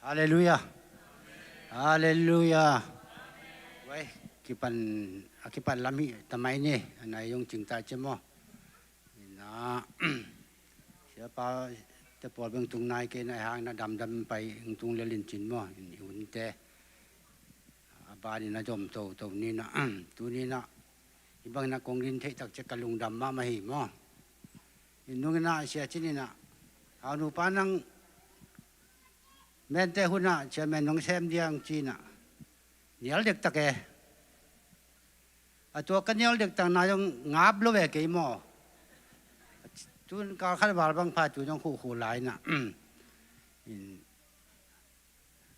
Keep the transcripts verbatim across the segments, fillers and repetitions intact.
Halleluia. Halleluia. Wai, kipan, a kipan lam hi tamai ni, a nai yong cing ta ce maw. Ina, siapa te pawl beng tung nai kei na hang na damdam pai tung lelin cin maw, in i unte. A ban ina dom to to nina, tu nina, i bang ina kong rin theih tak ce ka lungdam mahmah hi maw. In nung ina sia cin ina, au nupa nang mente huna chairman nong sem diang cina. Nial dektak e. A tua ka nial dektak na zong ngap lo ve kei maw. Tun kal khat val bang pha tu zong khuhkhuh lai na. In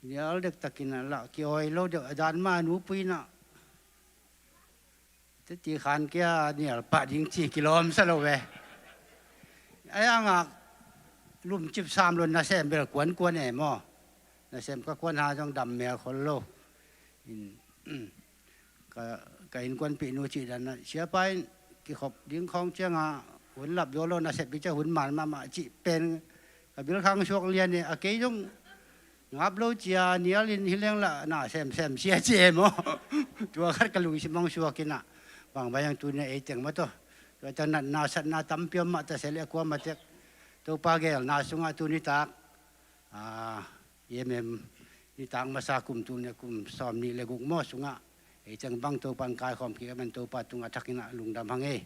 nial dektak ina lah kiawi lo dek a dan ma nupui na. Teti khan kia nial pah ding ci kilawm sa lo ve. Ai a ngak lumcip sam lo nasem bel kuankuan e maw. Nasem ka kuan ha zong dam mel khol lo. In, ka, ka innkuanpih nu cih dan na siapa in kikhop ding khawng cianga hun lap zo lo nasep ding cia hun man mahmah cih pen ka bilkhang suak lian e a kei zong ngap lo cia nial in hi leng lah na semsem sia ci e maw. Tua khat ka lungsim hong suak ina. Bang bai ang tuni a ei teng maw taw. Tua ta natna satna tampi om mah ta se le a kua matek. Topa gelna sungah tuni tak. A, i em em nitak masa kum tuni a kum sawm nih le guk maw sungah. Ei teng bang Topa in kaikhawm kik a man Topa tungah thak ina lungdam hang ei.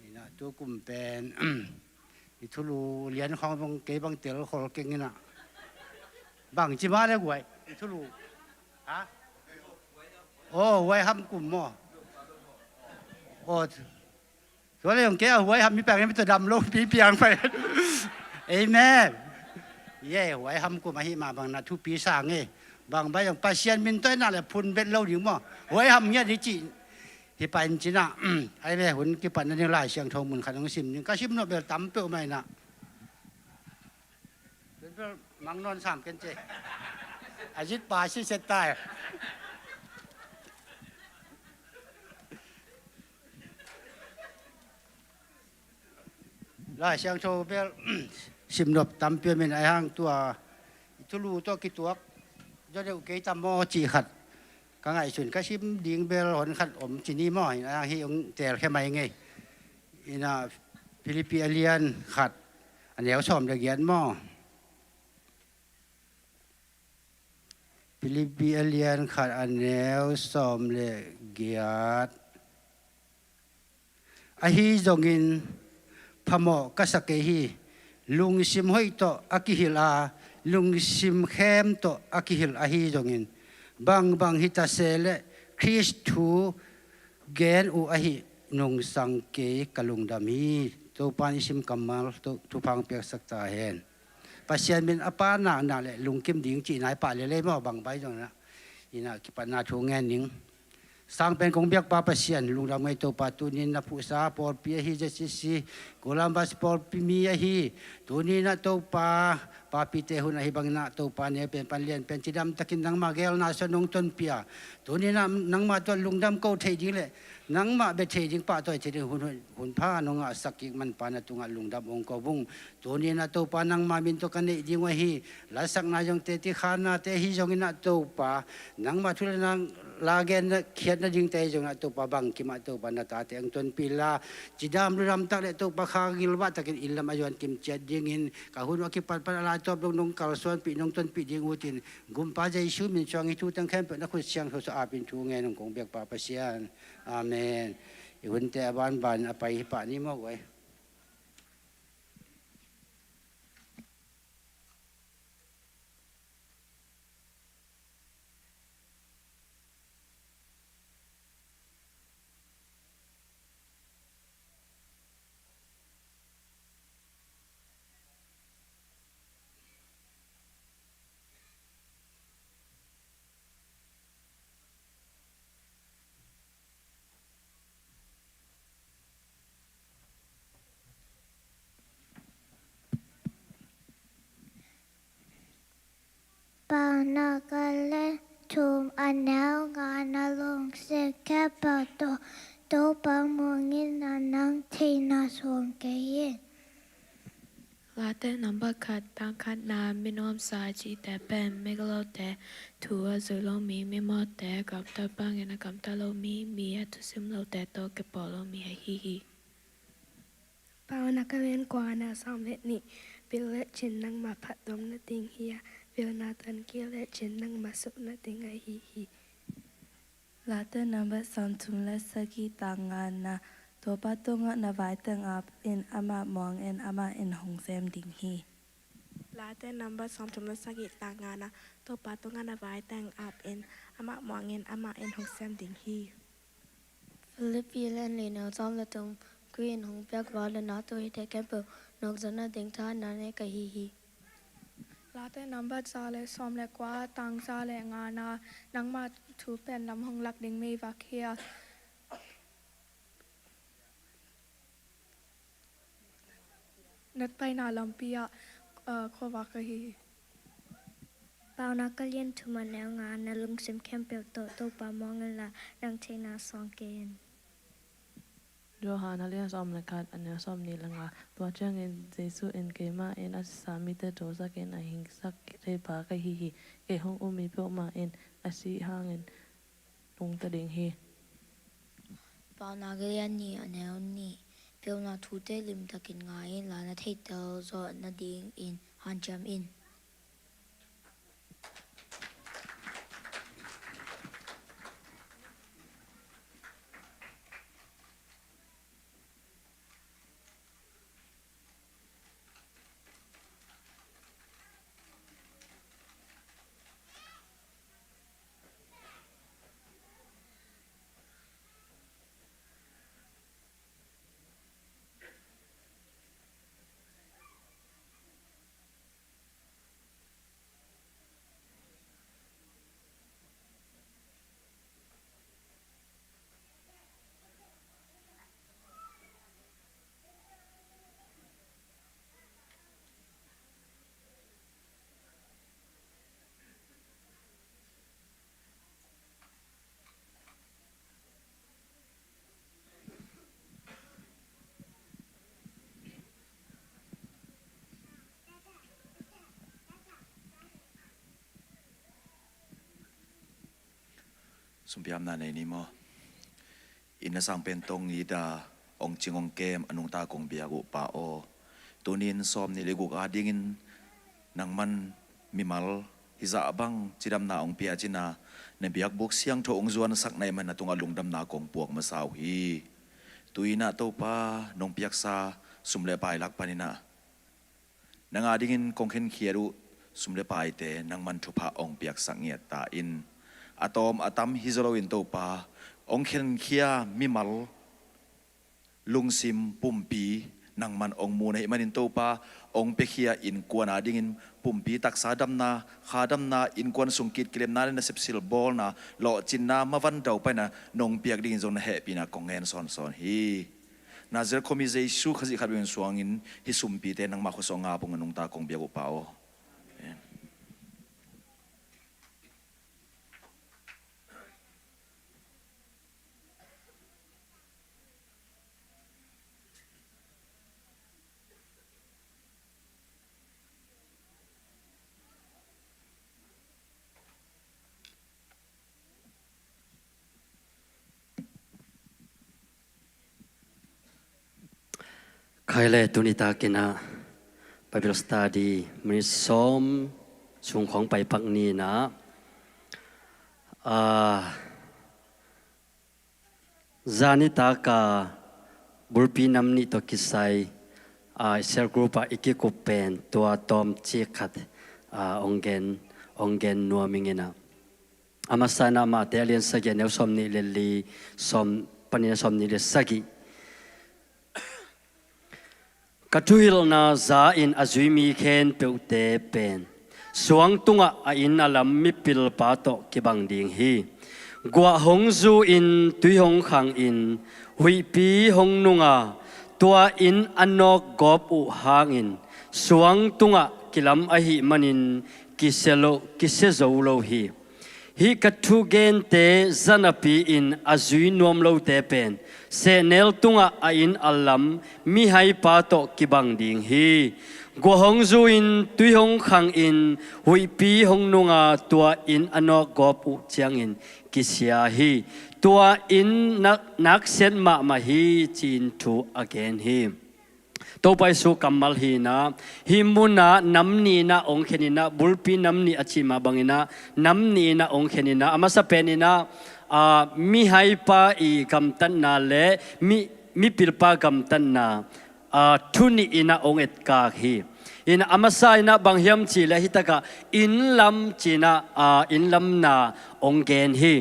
Ina tu kum pen i thulu lian khawng bang kei bang tel khol keng ina. Bang ci mah le guai i thulu. Ha? Oh, huai ham kum maw. Oh, tua le yong kei a huai ham mi piang mi tua dam lo pi piang pai. Amen. Ye, huai ham kum ahi mah bang na thupi sang e. Bang bai yong Pasian min toi na le phun bet lo ding maw. Huai ham ngiat di ci. Hi pa in cina, ai ve hun kipan na ding Lai Siangtho mun khat hong sim ding. Ka sim nop bel tam peuh mai na. Mang nawn sam ken ce. A zit pa si set tai. Lai Siangtho bel sim nop tampi om in ai hang tua i thulu tawh kituak zaw deuh kei tam maw cih khat ka ngaihsun ka sim ding bel hon khat om ci ni maw, in ai hang hi hong telkhia mai ngei. Ina Philippi a lian khat a neu sawm le giat maw. Philippi a lian khat a neu sawm le giat. Ahi zongin phamawh ka sa kei hi. Lungsim hoih tawh a kihilh a, lungsim khem tawh a kihilh ahi zongin bangbang hita se le Khrist thu gen uh ahi nungsang kei ka lungdam hi. Topa in i sim kammal thupha hong piaksak ta hen. Pasian min a pa naknak le lungkim ding cihna i pah lelei maw bang bai zong na. Ina kipatna thu ngen ning. Sang pen kong biak pa Pasian lungdam ngei Topa tunin na phuhsa pawlpi ahi Z C C Columbus pawlpi mi ahi. Tunin ah Topa papite hun ahi bangin ah Topa ne pen pan lian pen cidam takin nangmah gelna sua nong tonpia. Tunin ah nangmah tuah lungdam ko thei ding le nangmah bia thei ding pahtawi thei ding hun, hun, hun pha nong ngahsak kik manpa na tungah lungdam ong ko vung. Tunin ah Topa nangmah min tawh ka neih ding uh ahi. Lasakna zong teti khanate hi zongin ah Topa nangmah thu le nang lagen khiat nadingte hi zongin ah Topa bangkim ah Topa na tate ang tonpih la. Cidam ludam tak le Topa kha gilvah takin inn lam a zuan kim ciat dingin ka hun uh a kipatpat a laitawp dong nong kalsuanpih nong tonpih ding utin Gumpa Jesu min suang hi thu teng khempeuh na khut siangtho suah apin thu ngen ong kong biak pa Pasian. Amen. I hunte a banban a pai hi pah ni maw guai. Paunak a lian thum a neu nga na lungsim khempeuh tawh Topa muang in, nang theihna suang kei in. Late nambat khat, tang khatna, mi nuamsa a cihte pen migilo te, thu a zui lo mi, mimawhte, gamtat bangin a gamtat lo mi, mi a thusim lote tawh kipawl lo mi ahi hi. Paunak a lian kuana, sawm le nih. Pil le cin nangmah phattuam nading hi a, pilna tangki le cin nangmah suk nading ahi hi. Late nambat sawmthum le sagih, tang ngana, Topa tungah na vai teng ap in, amah muang in, amah in hong sem ding hi. Late nambat sawmthum le sagih, tang ngana, Topa tungah na vai teng ap in, amah muang in, amah in hong sem ding hi. Filipi lian li, neu sawm le thum. Khrih in hong piak vangliatna, tua hihte khempeuh nokzawhna ding thahatna nei ka hi hi. Late nambat za le sawm le kua, tang za le ngana, nangmah thu pen lam hong lak ding meivak hi a, natpaina lampi ah, aa, khuavak ahi hi. Paunak a lian thum, a neu nga, na lungsim khempeuh tawh Topa muang inla, nang theihna suang kei in. Johan a lian sawm le khat, a neu sawmnih le nga. Tua ciangin Jesuh in, keimah in a sisa mite thosakin a hingsak theipa ka hi hi. Kei hong um mi peuhmah in a sih hangin nungta ding hi. Paunak a lian nih, a neu nih. Pilna thute limtakin ngai inla, na theihtel zawh nadingin hanciam in. Sumpiamna nei ni maw? Inn a sang pen tong it a, hong cing hong kem a nungta kong biak uh Pa aw, tuni in sawm nih le guk adingin nangman mimal hizah bang cidamna hong pia cin a, na biakbuk siangtho hong zuansak na hih man a tungah lungdamna kong puak masa uh hi. Tu-in ah Topa, nong piaksa sum le pai lak panin ah nang adingin kong khenkhiat uh sum le paite nangman thupha hong piaksak ngiat ta in. A tawm a tam hi zaw loin Topa, hong khenkhia mimal lungsim pumpi nangman hong mu na hih manin Topa, hong piakhia innkuan adingin pumpi taksa damna, kha damna, innkuan sung kit kilemna le nasep silbawlna, lawhcinna, mavan daupaina nong piak dingin zong na hehpihna kong ngen sawnsawn hi. Nazareth khuami Jesu Khazih khat bek in suangin hih sumpite nangmah khuasawh ngap ung a nungta kong biak uh Pa aw. Amen. Khai le tuni takin ah Bible study minute sawm sung khawng pai pak ni in ah, ah, zani taka bulpi nam nih tawh kisai, ah, cell group ah i kikup pen tua tawmcik khat, ah, hong gen, hong gen nuam ing in ah. A masa in ah Mate a lian sagih a neu sawm nih le li, sawm, panin a sawm nih le sagih. Ka thuhilhna za-in a zui mi khempeuhte pen suang tungah a inn a lam mipilpa tawh kibang ding hi. Guah hong zu-in tui hong khangin huihpi hong nunga tua inn a nawkgawp uh hangin suang tungah kilam ahih manin kisia lo, kisia zo lo hi. Hih ka thugente za napi-in a zui nuam lote pen sehnel tungah a inn a lam mihaipa tawh kibang ding hi. Gua hong zu-in tui hong khangin huihpi hong nunga tua inn a nawkgawp uh ciangin kisia hi. Tua inn nak, naksiat mahmah hi, ci-in thu a gen hi. Topa Jesu kammal hi-inah, hih munah nam nih-inah hong khen inah, bulpi nam nih a cih mah banginah nam nih-inah hong khen inah, a masa peninah, aa, mihaipa i gamtatna le mi, mipilpa gamtatna, aa, thu nih inah hong etkak hi. Inah a masa inah bang hiam cihleh hitakah inn lam ci-inah, aa, inn lamna hong gen hi.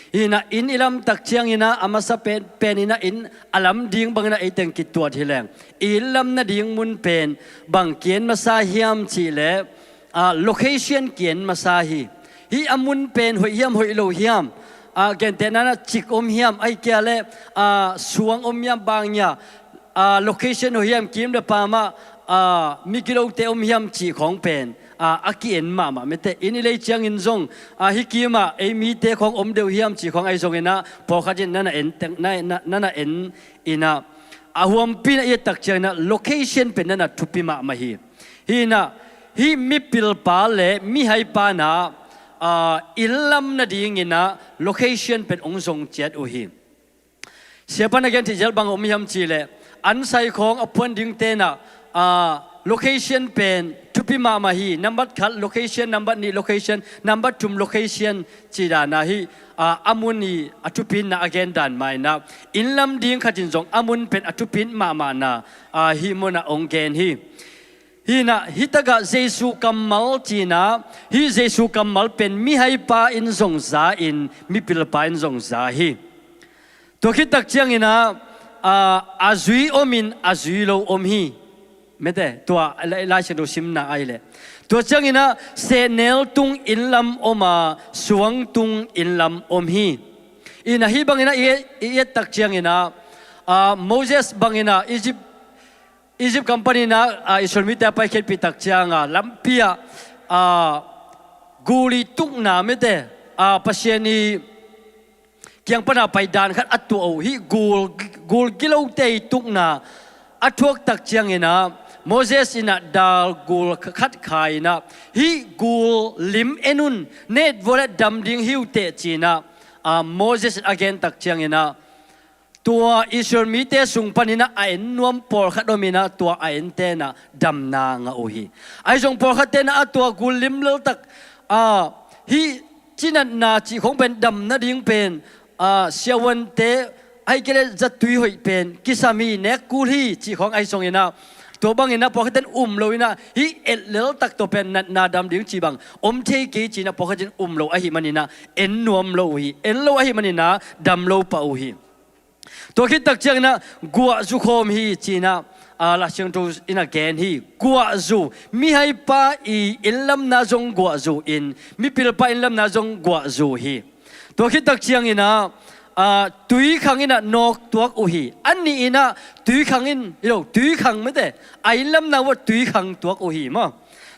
Inah inn i lamtak cianginah a masa pen, peninah inn a lam ding banginah eiteng kituat hileng, inn lam nading mun pen bang ki-en masa hiam cihleh, aa, location ki-en masa hi. Hih a mun pen hoih hiam hoih lo hiam, aa, gentehna-inah cik om hiam, ahih kei leh, aa, suang om hiam, bang hiam, aa, location hoih hiam, kim le pamah, aa, migilote om hiam cih khawng pen, aa, a ki-en mahmah mete. Inn i lei ciangin zong, aa, hih kimah ei mite khawng om deuh hiam cih khawng ahi zonginah pawlkhat in nana en teng, na, na, nana en inah, a huampi inah i ettak cianginah location pen nana thupi mahmah hi. Hi inah, hih mipilpa le mihaipa inah, aa, inn lam nadinginah location pen hong zong ciat uh hi. Siapa in a gen thei zel bang om hiam cihleh, ansai khawng a phuan dingte inah, aa, location pen thupi mahmah hi. Nambat khat location, nambat nih location, nambat thum location, ci dan a hih, aa, a mun i a thupina a gen dan mah inah inn lam ding khat in zong a mun pen a thupin mahmahna, aa, hih munah hong gen hi. Hi inah hitakah Jesu kammal ci-inah, hih Jesu kammal pen mihaipa in zong za-in mipilpa in zong za hi. Tua khittak cianginah, aa, a zui omin a zui lo om hi. Mete, tua Lai, Lai Siangtho simna ahih leh. Tua cianginah sehnel tung inn lam om a, suang tung inn lam om hi. Inah hih banginah i, i ettak cianginah, aa, Moses banginah Egypt Egypt gam paninah, aa, Israel mite a paikhiatpih tak cianga lampi ah, aa, gul i tukna mete, aa, Pasian i kiang pana pai dan khat a tuah uh. Hih gul, gul gilote i tukna a thuak tak cianginah Moses inah dal gul khat khai inah, hih gul lim en un, na et vua leh dam ding hi uh teh ci-inah, aa, Moses a gen tak cianginah, tua Israel mite sung paninah a en nuam pawlkhat om inah tua a ente inah damna ngah uh hi. Ahi zong pawlkhatte inah a tua gul lim leltak, aa, hih cinatna cih khawng pen damna ding pen, aa, siavuante ahih kei leh zatui hoih pen kisam hi, nek kul hi cih khawng ahi zonginah, tua banginah pawlkhatte in um lo inah hih et leltak tua pen natna dam ding cih bang om thei kei ci-inah pawlkhatte in um lo ahih maninah en nuam lo uh hi. En lo ahih maninah dam lo pah uh hi. Tua khittak cianginah guahzu khawm hi ci-inah, aa, Lai Siangtho inah gen hi. Guahzu, mihaipa i inn lamna zong guahzu in, mipilpa inn lamna zong guahzu hi. Tua khittak cianginah, aa, tuikhang inah nawk tuak uh hi. A nih inah tuikhang in, i lo, tuikhang mete, a inn lamna uah tuikhang tuak uh hi maw.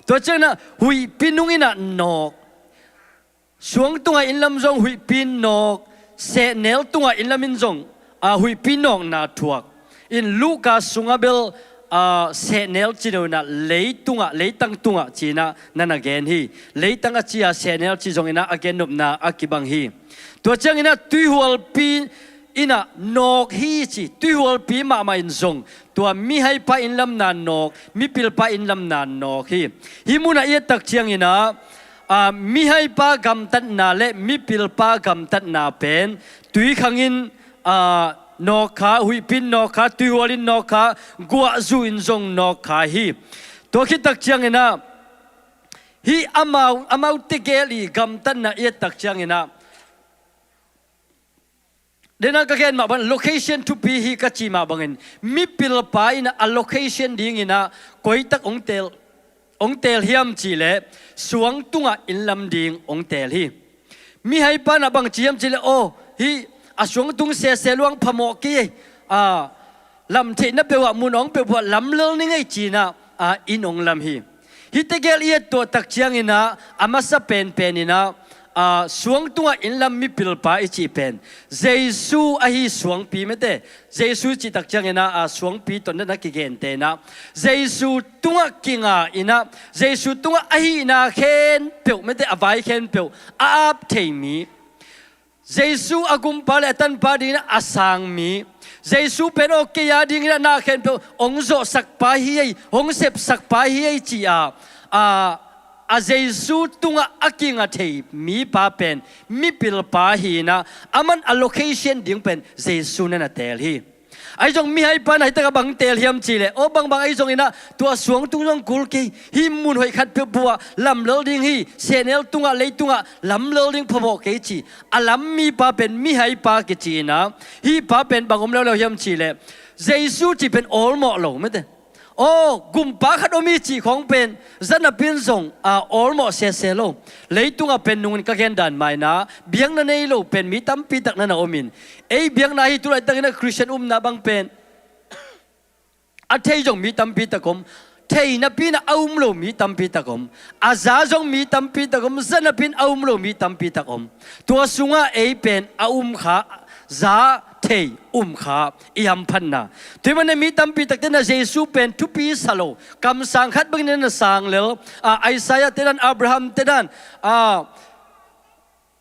Tua cianginah huihpi nung inah nawk. Suang tungah inn lam zong huihpi in nawk, sehnel tungah inn lam in zong, aa, huihpi nawkna thuak. In Luka sungah bel, aa, sehnel ci lo inah leitungah, leitang tungah ci-inah nana gen hi. Leitang a ci a sehnel ci zonginah a gennopna a kibang hi. Tua cianginah tuihualpi inah nawk hi ci, tuihualpi mahmah in zong tua mihaipa inn lamna nawk, mipilpa inn lamna nawk hi. Hih munah i ettak cianginah, aa, mihaipa gamtatna le mipilpa gamtatna pen tuikhang in, aa, nawk kha, huihpi in nawk kha, tuihual in nawk kha, guahzu in zong nawk kha hi. Tua khittak cianginah hih amau, amau tegel i gamtatna i ettak cianginah, dena ka gen mah bang location thupi hi ka cih mah bangin mipilpa inah a location dinginah koitak hong teel, hong teel hiam cihleh suang tungah inn lam ding hong teel hi. Mihaipa inah bang ci hiam cihleh, aw, hih a suang tung sese luang phamawh kei, aa, lam theihna peuhah mun hong peuh buah lam lel ning ei ci-inah, aa, inn hong lam hi. Hih tegel i et tuah tak cianginah a masa penpen inah, Aa, suang tungah innlam mipilpa i cih pen Jesu ahi suangpi mete. Jesu cih tak ciangin ah, aa, suangpi tawh na kigente in ah, Jesu tungah kinga in ah, Jesu tungah ahihna khempeuh mete, a vai khempeuh a ap thei mi, Jesu a gumpa le a tanpa dingin ah a sang mi, Jesu pen aw kei a dingin ah na khempeuh hong zawhsakpa hi ei, hong sepsakpa hi ei ci-a, aa, a Jesu tungah a kinga thei mipa pen mipilpa hi in ah, aman a location ding pen Jesu na na teel hi. Ahi zong mihaipa na hi takah bang teel hiam cih leh, aw bangbang ahi zongin ah tua suang tung zong kul kei, hih mun hoih khat peuh buah lamlel ding hi, sehnel tungah leitungah lamlel ding phamawh kei ci a lam mipa pen mihaipa kici in ah, hih pa pen bang om leuleu hiam cih leh, Jesu cih pen awlmawh lo mete. Aw, gumpa khat om hi cih khawng pen za napi in zong, aa, awlmawh sese lo. Leitungah pen nungin ka gen dan mah in ah biakna nei lo pen mi tampi tak na na om in, ei biakna hi tu laitakin ah Khristian upna bang pen a thei zong mi tampi tak om, thei napi in ah a um lo mi tampi tak om, a za zong mi tampi tak om, za napi in a um lo mi tampi tak om. Tua sungah ei pen a um kha, za, thei, um kha i hamphatna. Tua ahih manin ah mi tampi takte in ah Jesu pen thupi sa lo, kamsang khat bangin na na sang lel, aa, Isaiah te dan, Abraham te dan, aa,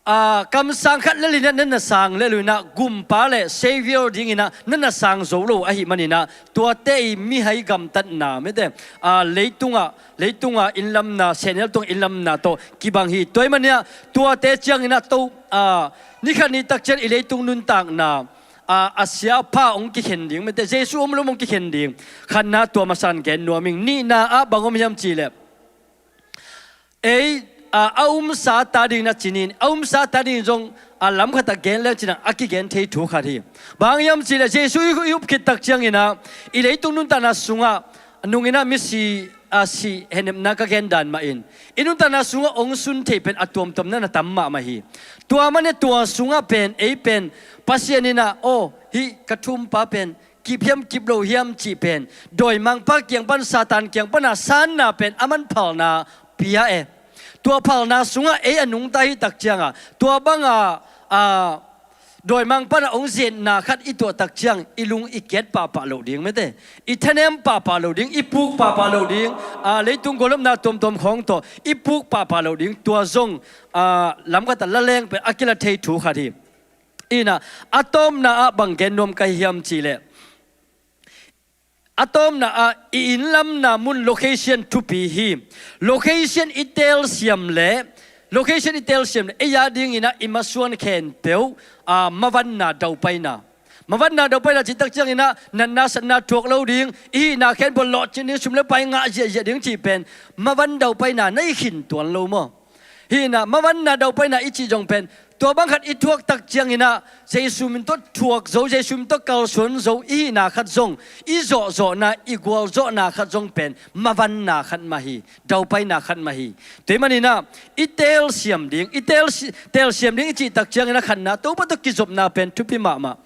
aa, kamsang khat lel in ah na na sang lel uh in ah, gumpa le Savior dingin ah na na sang zo lo ahih manin ah, tuate i mihai gamtatna mete, aa, leitungah, leitungah innlamna, sehnel tungah innlamna tawh kibang hi. Tua ahih manin ah tuate ciangin ah to, aa, ni khat ni tak ciang i leitung nuntakna, aa, a sia a pha hong kikhen ding mete, Jesu om lo hong kikhen ding. Khatna tua masa in gen nuam ing. Nihna ah bang om hiam cih leh, ei, aa, a umsa ta dingin ah ci ni, a umsa ta dingin zong, aa, lam khat ah gen leng ci-in ah a kigen thei thu khat hi. Bang hang hiam cih leh Jesu i, i up khit tak ciangin ah i leitung nuntakna sungah nungin ah misi, aa, sih hehnepna ka gen dan mah in, i nuntakna sungah hong sun thei pen a tuamtuam na na tam mahmah hi. Tua manin ah tua sungah pen ei pen Pasian in ah, aw, hih ka thumpa pen kip hiam kip lo hiam cih pen dawimangpa kiang pan, Satan kiang pan a sanna pen aman phalna pia e. Tua phalna sungah ei a nungta hi tak ciangah tua banga, aa, dawimangpa in ah hong zetna khat i tuah tak ciang i lung i kiat pahpah loh ding mete, i thanem pahpah loh ding, i puk pahpah loh ding, aa, leitung gawlopna tuamtuam khawng tawh i puk pahpah loh ding. Tua zong, aa, lam khat ah la leng pen a kila thei thu khat hi. In ah a tawpna ah bang gen nuam ka hi hiam cih leh, a tawpna ah i innlamna mun location thupi hi. Location i telsiam leh, location i telsiam leh ei a dingin ah i masuan khempeuh, aa, mavanna daupaina. Mavanna daupaina cih tak ciangin ah natna satna thuak lo ding, i hihna khempeuh lawhcin ding, sum le pai ngah ziahziah ding cih pen mavan daupaina na i khin tuan lo maw? Hi in ah, mavanna daupaina i cih zong pen tua bang khat i thuak tak ciangin ah Jesu min tawh thuak zo, Jesu min tawh kalsuan zo i hihna khat zong, i zawhzawhna, i gualzawhna khat zong pen mavanna khat mah hi, daupaina khat mah hi. Tua ahih manin ah i telsiam ding, i telsi-, telsiam ding i cih tak ciangin ah khatna, Topa tawh kizopna pen thupi mahmah.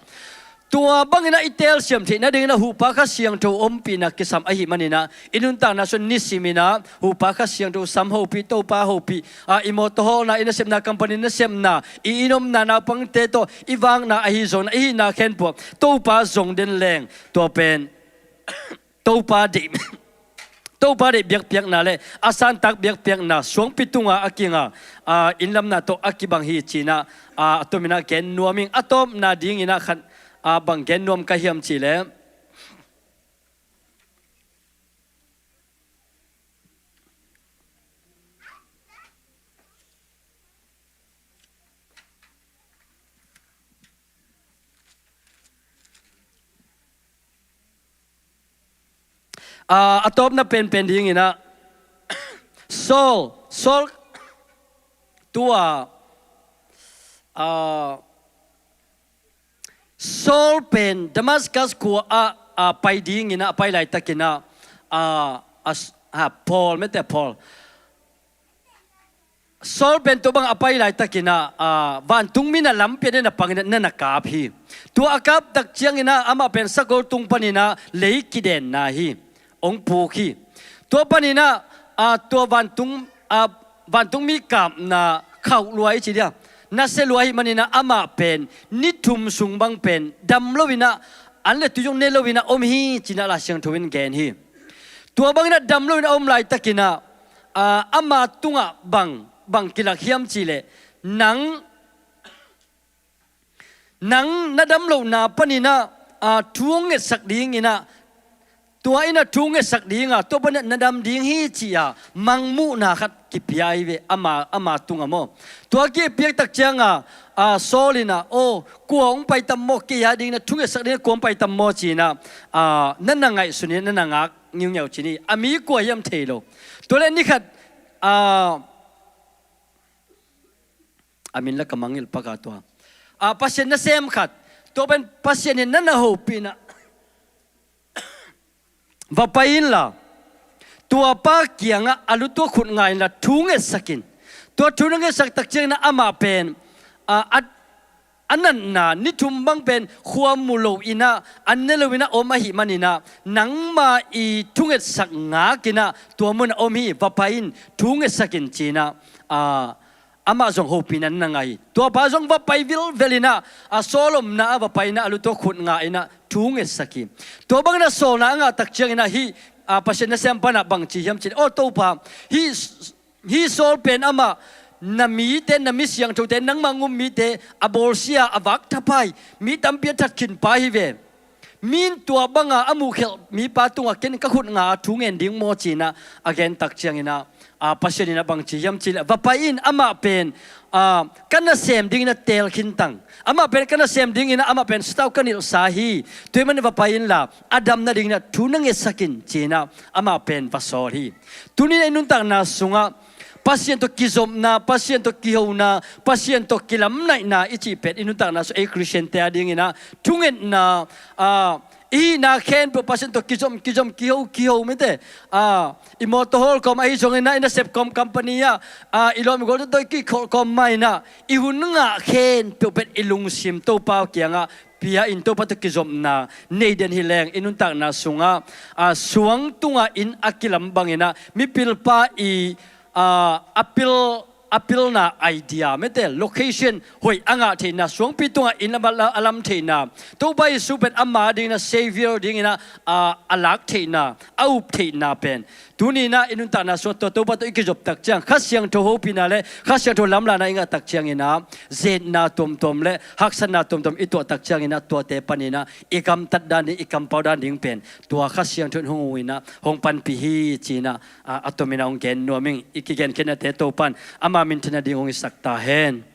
Tua bangin ah i telsiam theih nadingin ah Huhpa Kha Siangtho ompihna kisam ahih manin ah i nuntakna sung nisimin ah Huhpa Kha Siangtho sam hopih, Topa hopih, ah, i mawtaw hawlna, i nasepna company nasepna, i inn omna, naupangte tawh i vakna, ahi zongin ah i hihna khempeuh ah Topa zong den leng, tua pen Topa deih, Topa deih biakpiakna le a santak biakpiakna suangpi tunga a kinga, ah, innlamna tawh a kibang hi ci-in ah, ah, a tomin ah gen nuam ing. A tawpna dingin ah khat, ah, bang gen nuam ka hiam cih leh, ah, a tawpna penpen dingin ah Saul, Saul, tua, ah, Saul pen Damascus khua ah, ah, pai dingin ah a pai laitakin ah, ah, ah, Paul, mete Paul. Saul pen tua bang a pai laitakin ah, ah, vantungmi in ah lampi ah na na pangin ah na na kap hi. Tua a kap tak ciangin ah amah pen sakol tung panin ah lei kidenna hi, hong puk hi. Tua panin ah, ah, tua vantung, ah, vantungmi kapna khauh lua i ci dia, nasia lua ahih manin ah amah pen ni thum sung bang pen dam lo in ah, an le tui zong ne lo in ah om hi ci-in ah Lai Siangtho in gen hi. Tua bangin ah dam lo in ah om laitakin ah, aa, ama tungah bang, bang kilak hiam cih leh, nang, nang na dam lohna panin ah, aa, thu hong ngetsak dingin ah, tua in ah thu ngetsak ding a, tua panin ah na dam ding hi ci-a mangmuhna khat kipia hi ve, ama, ama tungah maw. Tua kipiak tak ciang a, aa, Saul in ah, "Aw, kua hong pai tam maw, kei a dingin ah thu ngetsak dingin ah kua hong pai tam maw?" ci-in ah, aa, na na ngaihsun in, na na ngak ngiungiau ci-in hi, a mi kua hiam thei lo. Tua leh ni khat, aa, a min la ka mangngilh pak a tua, aa, Pasian nasem khat, tua pen Pasian in na na hopih in ah, va pai inla, tua pa kiangah a lu tua khut nga inla thu ngetsak in. Tua thu na ngetsak tak ciangin ah amah pen, aa, a, a natna ni thum bang pen khua mu lo in ah, an ne lo in ah om ahih manin ah, nangma i thu ngetsak ngak in ah tua munah om hi, va pai in, thu ngetsak in ci-in ah, aa, amah zong hopihna na ngah hi. Tua pa zong va pai vilvel in ah, a, Saul omna ah va pai in ah a lu tua khut nga in ah thu ngetsak hi. Tua bangin ah sawlna a ngah tak ciangin ah hih, aa, Pasian nasem pan ah bang ci hiam cih leh, "Aw Topa, hih, hih Saul pen amah na mite, na mi siangthote, nangmah hong um mite a bawlsia, a vak thapai, mi tampi a that khin pa hi ve. Mi in tua banga a muhkhelh mipa tungah ken ka khut nga a thu ngen ding maw?" ci-in ah a gen tak ciangin ah, aa, Pasian in ah bang ci hiam cih leh, "Va pai in, amah pen, aa, ka nasem dingin ah teel khin tang. Amah pen ka nasem dingin ah, amah pen sitau ka nilhsa hi. Tua ahih manin va pai inla, a dam nadingin ah thu na ngetsak in," ci-in ah amah pen va sawl hi. Tuni-in ah i nuntakna sungah Pasian tawh kizopna, Pasian tawh kihona, Pasian tawh kilamnaihna i cih pen i nuntakna sung ei Khristiante a dingin ah thungetna, aa, i hihna khempeuh Pasian tawh kizom, kizom, kiho, kiho mite. Aa, i mawtaw hawl kawm ahi zongin ah, i nasep kawm company ah, aa, i lawm i gual tawh i kikholh kawm mah in ah, i hun ngah khempeuh pen i lungsim Topa kiangah pia in, Topa tawh kizopna nei den hi leng, i nuntakna sungah, aa, suang tungah inn a kilam bangin ah mipilpa i, aa, a pil, a pilna idea mite, location hoih a ngah theihna, suangpi tungah inn a lam, a lam theihna, Topa Jesu pen ama dingin ah Saviour dingin ah, aa, a lak theihna, a up theihna pen tuni-in ah i nuntakna sungah tua Topa tawh i kizop tak ciang, Kha Siangtho hopihna le Kha Siangtho lamlahna i ngah tak ciangin ah, zetna tuamtuam le haksatna tuamtuam i tuah tak ciangin ah, tuate panin ah i gamtat dan ding, i kampau dan ding pen tua Kha Siangtho in hong hu in ah, hong panpih hi ci-in ah, a, a tomin ah hong gen nuam ing. I kigenkhiatnate Topa'n ama minthanna ding hong hisak ta hen.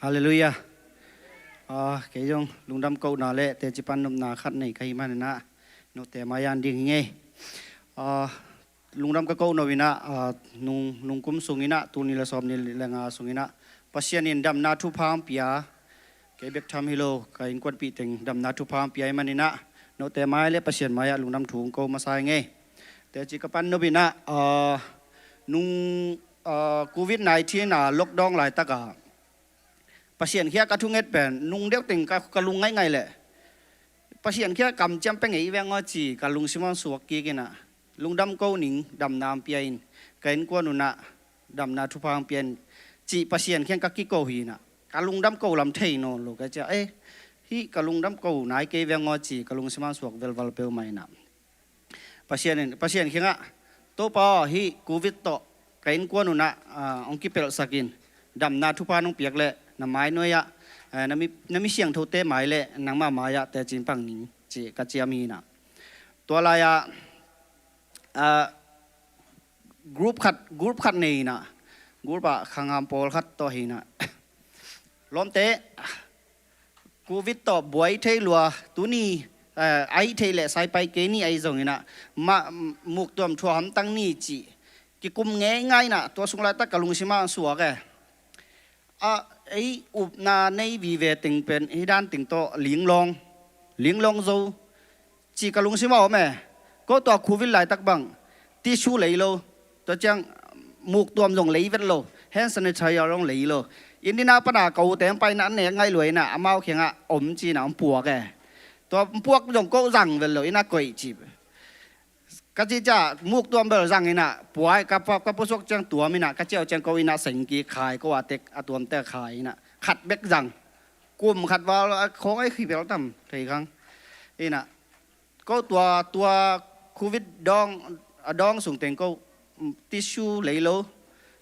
Halleluiah. Ah, kei zong lungdam kohna le teci pan nopna khat nei ka hih manin ah, note mai-ah ding hi ing ei. Ah, lungdam ka kohno in ah, ah, nung, nungkum sungin ah, tul nih le sawmnih le nga sungin ah, Pasian in damna thupha hong pia, kei bek tham hi lo, ka innkuanpih teng damna thupha hong pia ahih manin ah, note mai le Pasian mai-ah lungdam thu hong ko masa ing ei. Teci ka pan nop in ah, ah, nung, ah, covid nineteen a lockdown laitak ah, Pasian kiang ka thunget pen, nung deuh teng ka, ka lung ngaingai leh, Pasian kiang kamciam pia ngei veng aw ci, ka lungsim ah suak kik in ah, lungdam ko ning, damna hong pia in, ka innkuan un ah damna thupha hong pia in, ci Pasian kiang ka kiko hi in ah, ka lungdam ko lam thei nawn lo ka ci a, eh, hih ka lungdam ko nai kei veng aw ci, ka lungsim ah suak velval peuhmah in ah. Pasian in, Pasian kiangah, Topa aw, hih covid tawh ka innkuan un ah, ah, hong kipelhsak in, damna thupha nong piak leh, na mai nuai-ah, eh, na mi, na mi siangthote mai le nangmah mai-ah teci in pang ning ci, ka ciam hi in ah. Tua lai-ah, ah, group khat, group khat nei in ah, group ah khangam pawlkhat tawh hi in ah, lawmte, covid tawh buai thei lua, tuni, eh, a hih theih leh sai pai kei ni, ahi zongin ah, ma, muktuam thuah hamtang ni ci, kikum ngeingai in ah, tua sung laitak ka lungsim ah suak e. A, ei upna nei vive teng pen, hih dan teng tawh linglawng, Linglong zo, ci ka lungsim a om e. Ko tua covid laitak bang, tissue lei lo, tua ciang muktuam zong lei vet lo, hand sanitizer zong lei lo. Inn inn a pana ka ute hong paina an nek ngaih lua ina, amau kiangah om cina hong puak e. Tua hong puak zong ko zang vet lo ina koih ci. Ka ci cia muktuam bel zang ina, puai ka pa, ka pusuak ciang tuam ina, ka ciau ciang ko ina seng kik khai, ko a tek a tuam tek khai ina, khat bek zang. Kum khat val a khong ai khi bel tam thei khang. Ina, ko tua, tua covid dawng, a dawng sung teng ko, mm, tissue lei lo,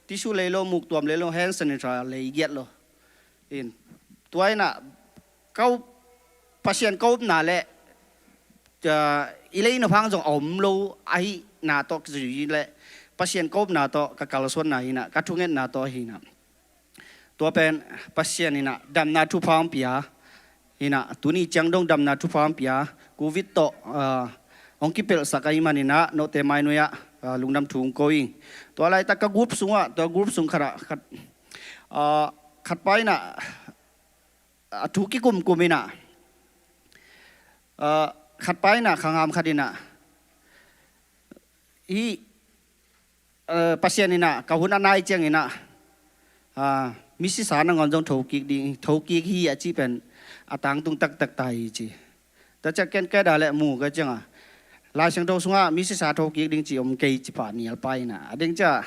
tissue lei lo, muktuam lei lo, hand sanitizer lei giat lo. In, tua ina, ko Pasian ko upna le, ah, i lei na phang zong a om lo ahihna tawh kizui le, Pasian ko upna tawh ka kalsuanna hi ina, ka thungetna tawh hi ina. Tua pen Pasian ina damna thupha hong pia ina, tuni ciang dong damna thupha hong pia, covid tawh, ah, hong kipelhsak ahih man ina, note mainuia, ah, lungdam thu hong ko ing. Tua laitak ka group sungah, tua group sung khatah, khat, ah, khat pa ina, a thu kikumkum ina, ah, khat pa ina, khangam khat ina, hi, ah, Pasian ina ka hun a nai ciang ina, ah, misisa nangawn zong thokik ding, thokik hi a ci pen a tangtung taktak ta hi ci. Tua ciang ken ka da le mu ka cianga, Lai Siangtho sungah misisa thokik ding ci om kei ci pah nial pa ina. A ding cia,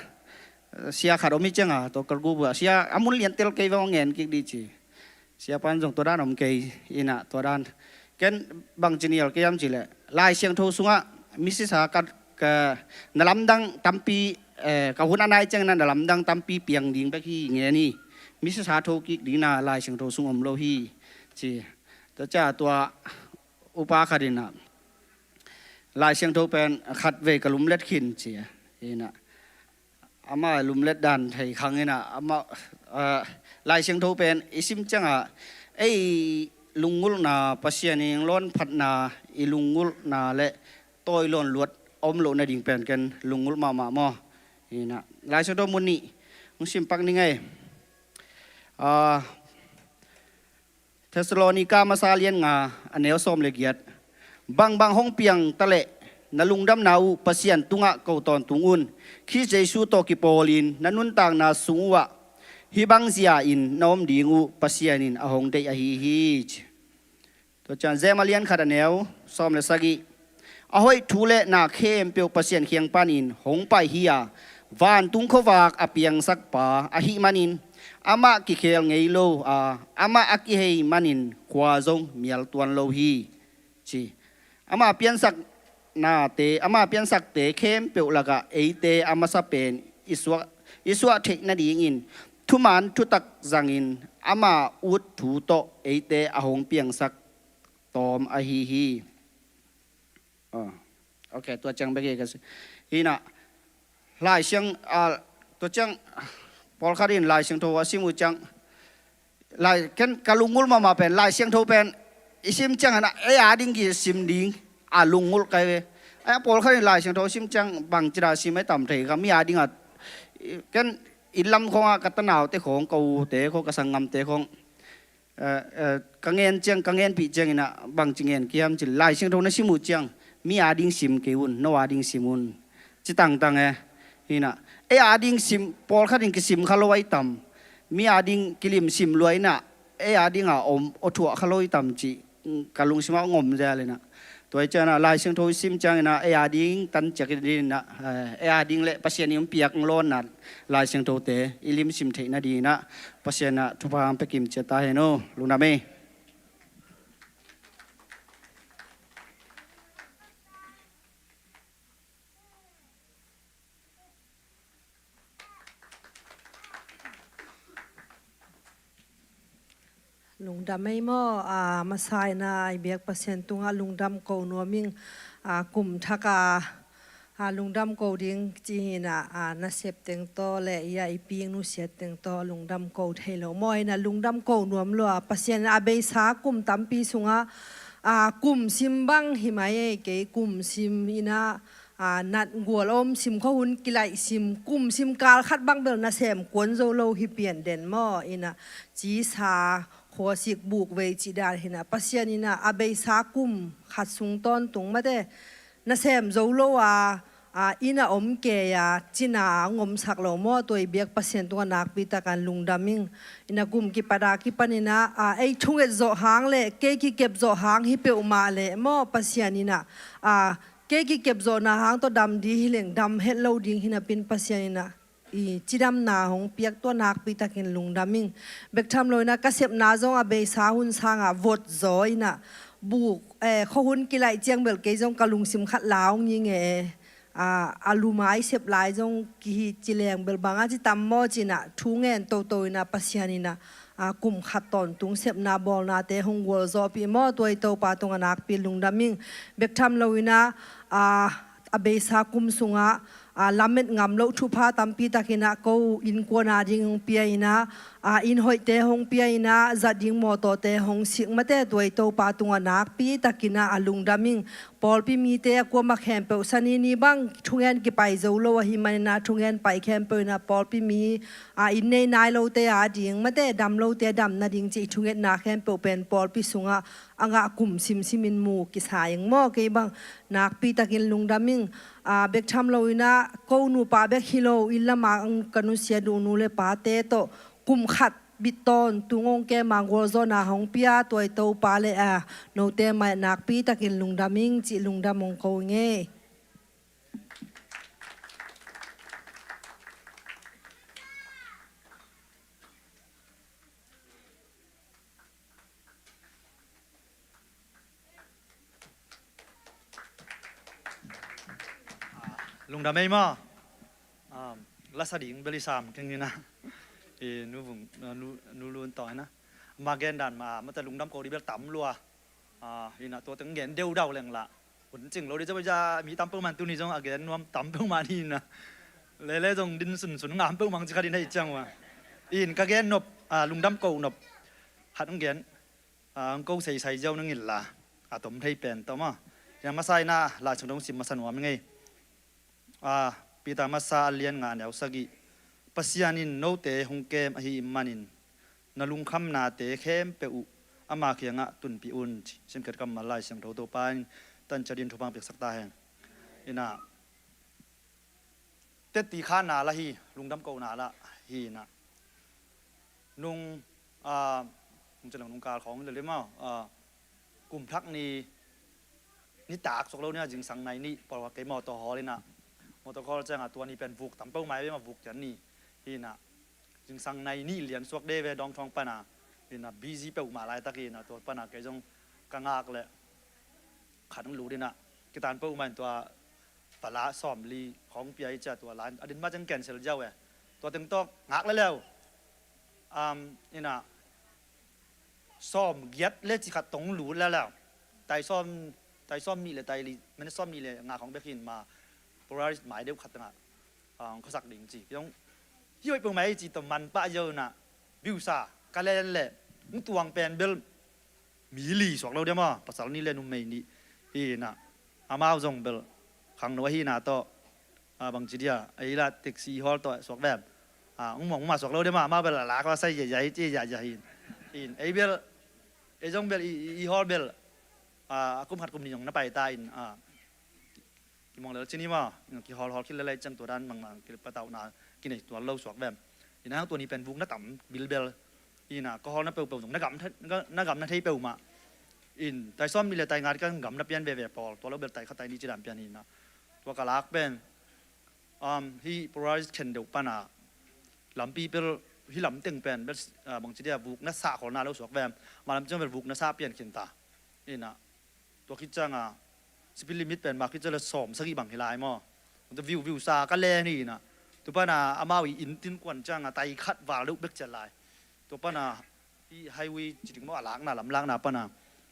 eh, sia khat om hi cianga, tua ka group ah sia a mun lian tel kei vang ngen kik ding ci. Sia pan zong tua dan om kei ina, tua dan. Ken bang ci nial kei hiam ci le, Lai Siangtho sungah misisa ka, ka na lamdang tampi, eh, ka hun a nai ciang ina na lamdang tampi piang ding bek hi ngen hi. Misisa thokik ding na Lai Siangtho sung om lo hi ci. Tua cia tua upa khat ina, Lai Siangtho pen khat vei ka lumlet khin ci ina, ama lumlet dan thei khang ina, ama, ah, Lai Siangtho pen i sim cianga ei lunggulhna, Pasian i lawn phatna, i lunggulhna le tawi lawn luat om loh nading pen ken lunggulh mahmah maw? Ina, Lai Siangtho mun nih hong sim pak ni ngei. Ah, Thessalonika masa lian nga a neu sawm le giat. Bangbang hong piang ta leh na lungdamna uh Pasian tungah ko tawntung un. Khrist Jesu tawh kipawlin na nuntakna sung uhah hih bang zia-in na om ding uh Pasian in a hong deih ahi hi ci. Tua ciang James a lian khat a neu sawm le sagih. A hoih thu le na khempeuh Pasian kiang panin hong pai hi a, vantung khuavak a piangsak pa ahih manin amah kikhel ngei lo a, amah a kihei manin khua zong mial tuan lo hi ci. Ama piansak nate, ama piansakte khempeuh lakah eite a masa pen i suah, i suah theih nadingin thuman thutak zangin ama ut thu tawh eite a hong piangsak tawm ahi hi. Ah, ok, tua ciang bek hi ka si. Hi na, Lai Siang, ah, tua ciang pawlkhat in Lai Siangtho a sim uh ciang, Lai, ken ka lunggulh mahmah pen Lai Siangtho pen i sim ciang a na ei a ding kisim ding a lunggulh kai ve. A pawlkhat in Lai Siangtho sim ciang bangci da sim ei tam thei ka, mi a ding a, ken inn lam khawng a ka tanaute khawng, ka ute khawng, ka sanggamte khawng, eh, eh, ka ngen ciang, ka ngenpih ciang ina bangci ngen kiam ci, Lai Siangtho na sim uh ciang mi a ding sim kei un, no a ding sim un. Ci tangtang e. Hi na, ei a ding sim, pawlkhat in kisim kha lo ai tam. Mi a ding kilim sim lua ina, ei a ding a om, aw thuah kha lo ai tam ci, mm, ka lungsim a ngom zel ina. Tua i ciang a Lai Siangtho i sim ciang ina, ei a ding tan ciak i ding ina, eh, ei a ding le Pasian i hong piak lawnna Lai Siangthote i lim sim theih nading ina, Pasian a thupha hong pia kim ciat ta hen aw, lungdam ei. Lungdam ei maw, a, masa ina i biak Pasian tungah lungdam ko nuam ing, a, kum thak a, a, lungdam ko ding ci hi na, a, nasep teng tawh le i a i ping nusiat teng tawh lungdam ko thei lo maw, ina lungdam ko nuam lua, Pasian a beisa kum tampi sungah, a, kum sim bang hi mai ei, kei kum sim ina, a, nat gual om sim, khuahun kilaih sim, kum sim kal khat bang bel nasem kuan zo lo hi pian den maw, ina, cisa khuasik buk vei cih dan hi-in ah, Pasian in ah a beisa kum khat sung tawntung mate nasem zo lo a, a, inn a om kei a, cina a ngomsak lo maw, tua i biak Pasian tungah nakpi takin lungdam ing. In ah kum kipat a kipan in ah, a, ei thunget zawh hang le kei kikep zawh hang hi peuhmah leh maw, Pasian in ah, a, kei kikep zawhna hang tawh dam ding hi leng dam het lo ding hi napi-in Pasian in ah i cidamna hong piak, tua nakpi takin lungdam ing. Bek tham lo in ah ka sepna zong a beisa hun sangah vot zaw in ah buk, eh, khuahun kilaih ciang bel kei zong ka lungsim khat la hong ngi nge, a, a lumai sep lai zong kihi ci leng bel bang a ci tam maw ci-in ah thu ngen toto in ah Pasian in ah, a, kum khat tawntung sepna bawlnate hong gualzawhpih maw, tua i Topa tungah nakpi lungdam ing. Bek tham lo in ah, a, a beisa kum sungah, a, lamet ngam loh thupha tampi takin ah ko innkuan a ding hong pia in ah, a, inn hoihte hong pia in ah, zat ding mawtawte hong sik mate, tua i Topa tungah nakpi takin ah a lungdam ing. Pawlpi mite a kuamah khempeuh, Sani ni bang thungen kipai zo lo ahih manin ah thungen pai khempeuh in ah pawlpi mi, a, inn nei nai lote a ding mate, dam lote a dam nading cih i thungetna khempeuh pen pawlpi sungah a ngah kum simsim in mu kisa ing maw, kei bang nakpi takin lungdam ing. A, bek tham lo in ah ko nupa bek hi lo, inn lamah ka nusia duh nu le pate tawh kum khat bit tawntung hong kem a gualzawhna hong pia, tua i Topa le, a, note mai nakpi takin lungdam ing cih lungdam hong ko ing ei. Lungdam ei maw. Um, lasa ding bel i sam keng ni na. I nu vung, nu, nu lun tawh na. Ma gen dan ma, ma ta lungdam ko di bel tam lua. Ah, hi na tua teng gen deuh dau leng la. Hun cing lo di zong ja mi tam peuh man tuni zong a gen nuam tam peuh man hi na. Lele zong din sunsun ngam peuh mang ci kha din hei ciang ua. In ka gen nop, ah, lungdam ko nop. Hat ng gen. A, hong ko seisai ziau nang in la, a tom thei pen tawh maw. Tua masa in ah Lai Siangtho hong sim masa nuam ing ei. A, Peter masa a lian nga neu sagih. Pasian in note hong kem ahih manin na lungkhamnate khempeuh uh ama kiangah tunpih un, ci. Simkhiat kammal Lai Siangtho Topa in tan ciat in thupha piaksak ta hen. In ah, tetti kha na la hi, lungdam ko na la hi na. Nung, ah, nung ciang nung kal khawng le le maw, ah, kum thak ni, ni tak suak lo ni a, zingsang nai nih pawl kei mawtaw hawl in ah. Mawtaw hawl ciang a tua ni pen vuk tam peuh mai ve maw, vuk cian ni hi na. Zingsang nai nih lian suak de ve dawng thawng pan a. Hi na, busy peuh mah laitak hi na, tua pan a kei zong ka ngak le khat hong lut in ah, kitan peuh mah in tua pala sawmli khawng pia hi cia, tua line a din mah ciang cancel ziau e. Tua teng tawh ngak le leu. Um, in ah, sawm giat le ci khat tong lut le leu. Tai sawm, tai sawm nih le tai li, minute sawm nih le nga khawng bek hi in ma, Polaris mai deuh khat tengah, ah, hong khuasak ding ci. Kei zong hi hoih peuh mai ci tawh man pah ziau in ah, biusa ka len le hong tuang pen bel mi li suak lo dia maw, pasal nih le numei nih hi na. Amau zong bel khangno ahi na tawh, a, bangci dia, ei la taxi hawl tawh suak vem. A, hong muang hong mah suak lo dia maw, amau bel a lak a sai ziahziah hi, ci ziahziah hi. In, ei bel, ei zong bel i, i, i hawl bel, a, a kum khat kum nih zong na pai ta in, a, kimuang lel cin hi maw, kihawlhawl khit lel lai ciang tua dan bangmah kipatauhna kinei tuan lo suak vem. Hi na, tua ni pen vuk na tam bilbel. Hi na, ka hawlna peuhpeuh zong na gam, na gam na thei peuhmah. In, tai sawm nih le tai nga ka gam na pian veve pawl, tua lo bel tai khat tai nih ci dan pian hi na. Tua ka lak pen, um, hih Polaris khen deuh pan a, lampi bel, hih lam teng pen bel, ah, bangci dia vuk na sah khol na lo suak vem. Ma lam ciang bel vuk na sah pian khin ta. Hi na, tua khit ciang a, speed limit pen ma khit ciang le sawm sagih bang hi lai maw. Tua viu, viusa ka len hi na. Tua pan a amau i inn tin kuan ciang a tai khat val deuh bek cian lai. Tua pan a i highway ci ding maw, a lakna, lam lakna pan a.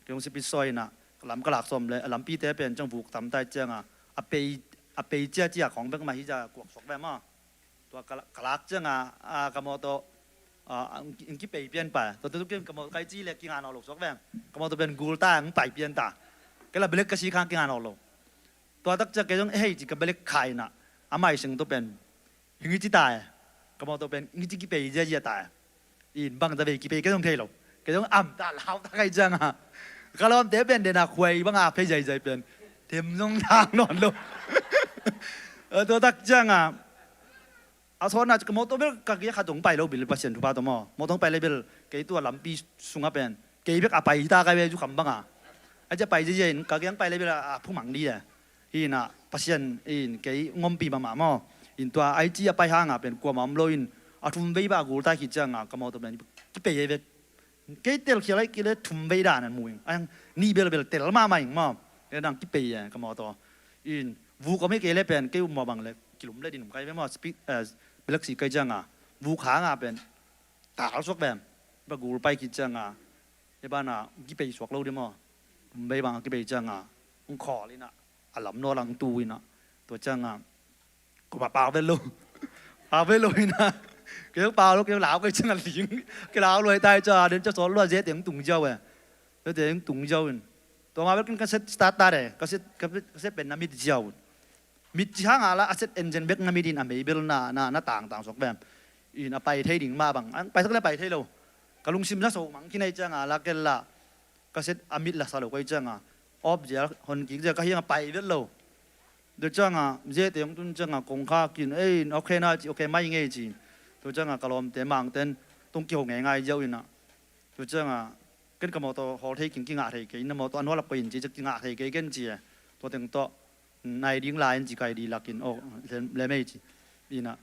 Kei hong speed sawi na, lam ka lak sawm le, a lampite pen ciang vuk tam tai ciang a, a pei, a pei ciacia khawng bek mah hi cia kuak suak ve maw. Tua ka la-, ka lak ciang a, a, ka mawtaw, a, ang ki-, ang kipei pian pai. Tua tua tua kin ka mawtaw kai ci le kinga nawn lo suak veng. Ka mawtaw pen gul ta ang pai pian ta. Kei la belek ka si khang kinga nawn lo. Tua tak ciang kei zong, "Eh, hei," ci ka belek khai na. A mai seng tua pen. Hing i ci ta e. Ka mawtaw pen, hing i ci kipei ziazia ta e. In bang ta vei kipei kei zong thei lo. Kei zong amta lau tak ai cianga, ka lawmte pen dena khuai banga phei zaizai pen them zong thang nawn lo. Tua tak cianga a sawtna ka mawtaw bel ka kia khat zong pai lo bil, Pasian thupha tawh maw, mawtaw pai le bel kei tua lampi sunga pen kei bek a pai hita kai ve zu kham banga. A cia pai ziazia in ka kiang pai le bel a phumang di le. Hi inah Pasian in kei ngompih mahmah maw. In tua ai ci a pai hanga pen kuamah om lo in a thum vei bang a gul tai khit cianga ka mawtaw pen kipei ei ve. Kei telkhial ai kei le thum vei dan an mu ing. Ang nih belbel tel mahmah ing maw. Kei dang kipei e ka mawtaw. In vuk om hi kei le pen kei um maw bang le kilum le din um kai ve maw. Speak, eh, belek si kai cianga vuk hanga pen tal suak pen ba gul pai khit cianga e bana kipei suak lo di maw. Thum vei bang a kipei cianga ung khawl inah a lam naw lang tu inah tua cianga Ko ba pau vet lo. Pau vet lo hi na. Kei pau lo, kei lau kei ciang a ling. Kei lau luai tai cia den cia sawt lua ze teng tung ziau e. Ze teng tung ziau in. Tua ma bek in ka set start ta de. Ka set, ka set pen na mit ziau. Mit ci hang a la a set engine bek na mit in a mei bel na, na, na tang tang sok bem. In a pai thei ding ma bang. An pai sak le pai thei lo. Ka lungsim na so mang kinai ciang a la kel la. Ka set a mit la sa lo koi ciang a. Op zia hon kik zia ka hiang a pai vet lo. Tua cianga zete hong tun cianga kong kha kin ei, okay na ci, okay mai ngei ci. Tua cianga ka lawmte mangten tong kiho ngeingai ziau ina. Tua cianga ken ka mawtaw hawl thei king kingah thei kei, na mawtaw a nualap ko in ci, ci kingah thei kei ken ci e. Tua teng tawh nai ding lai in ci kai di lakin aw lem ei ci. Ina.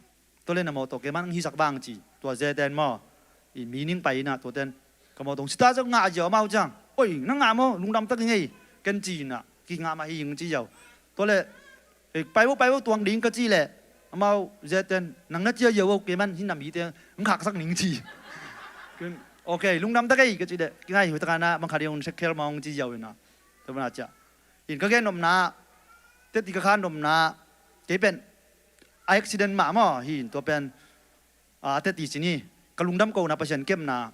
Tua le na mawtaw kei man ang hisak vang ci. Tua zeten maw. I meaning pai ina tua ten. Ka mawtaw sita ciang ngah ziau amau ciang. Oi, na ngah maw, lungdam tak i ngei. Ken ci ina. Kingah mah hi ing ci ziau. Tua le, eh, pai vo, pai vo, tuang ding ka ci le. Amau zeten, nang na cia ziau vo, kei man hi nam hi te, ng khaksak ning ci. Ken, okay, lungdam tak ei ka ci le. Kingai hu tak ana, bang kha ding hong sek khel mah hong ci ziau ina. Tua bana cia. In ka gen nopna, teti ka khan nopna, kei pen, a accident mah maw, hi in tua pen, a, teti ci ni, ka lungdam ko na Pasian kemna,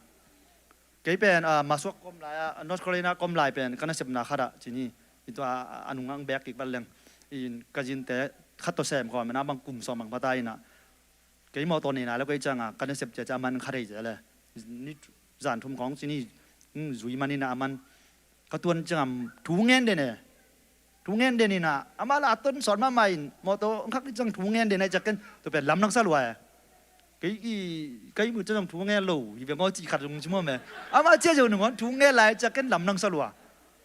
kei pen, a, masuak kom lai, a, North Carolina kom lai pen, ka nasepna khat ah ci ni, in tua, a, a nung ang bek kik bal leng, in ka zinte khat tawh sem khawm, na bang kum sawm ang pata ina, Kei mawtaw nei nai lo kei cianga ka nasep ciacia a man kha thei cia le. Ni zan thum khawng ci ni, hmm, zui man ina a man. Ka tuan cianga thu ngen den e. Thu ngen den ina amah la a ton sawt mahmah in mawtaw khak ni ciang thu ngen den ai ciak ken tua pen lamdang sa lua e. Kei i, kei mu ciang thu ngen lo hi ve maw ci khat zong ci maw me. Amah cia zong nung thu ngen lai ciak ken lamdang sa lua.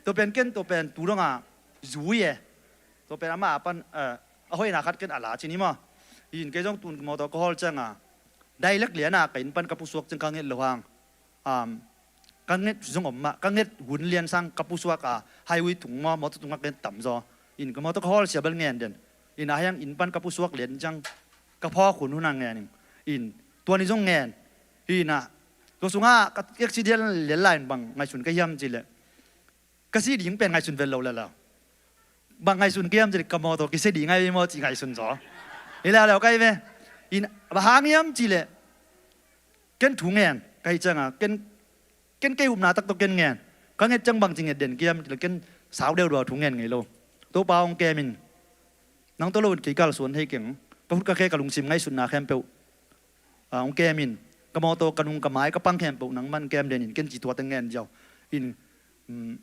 Tua pen ken tua pen tu dong a zui e. Tua pen amah a pan, eh, a hoihna khat ken a la ci ni maw. Hi in kei zong tun mawtaw ka hawl cianga direct liana ka inn pan ka pusuak ciang ka nget lo hang. Um, ka nget zong om mah, ka nget hun lian sang ka pusuak a highway tung maw, mawtaw tungah ka nget tam zaw. In ka mawtaw ka hawl sia bel ngen den. In a hiang inn pan ka pusuak lian ciang ka phawk hun hun a ngen in. In tua ni zong ngen. Hi ina tua sungah ka accident lian lai in bang ngaihsun ka hiam ci leh. Ka si ding pen ngaihsun vel lo le lo. Bang ngaihsun kiam ci le ka mawtaw kisia ding ngai maw ci ngaihsun zaw. Hi le lo kai ve. In bang hang hiam ci le. Ken thu ngen. Ka hi cianga. Ken, ken kei upna tak tawh ken ngen. Ka nget ciang bang ci nget den kiam ci le ken sau deuh dua thu ngen ngei lo. Topa hong kem in. Nang tawh lo in kei kalsuan thei keng. Ka hut ka khe ka lungsim ngaihsutna khempeuh. Ah, hong kem in. Ka mawtaw ka nung ka mai ka pang khempeuh nang man kem den in ken ci tua teng ngen ziau. In, mm,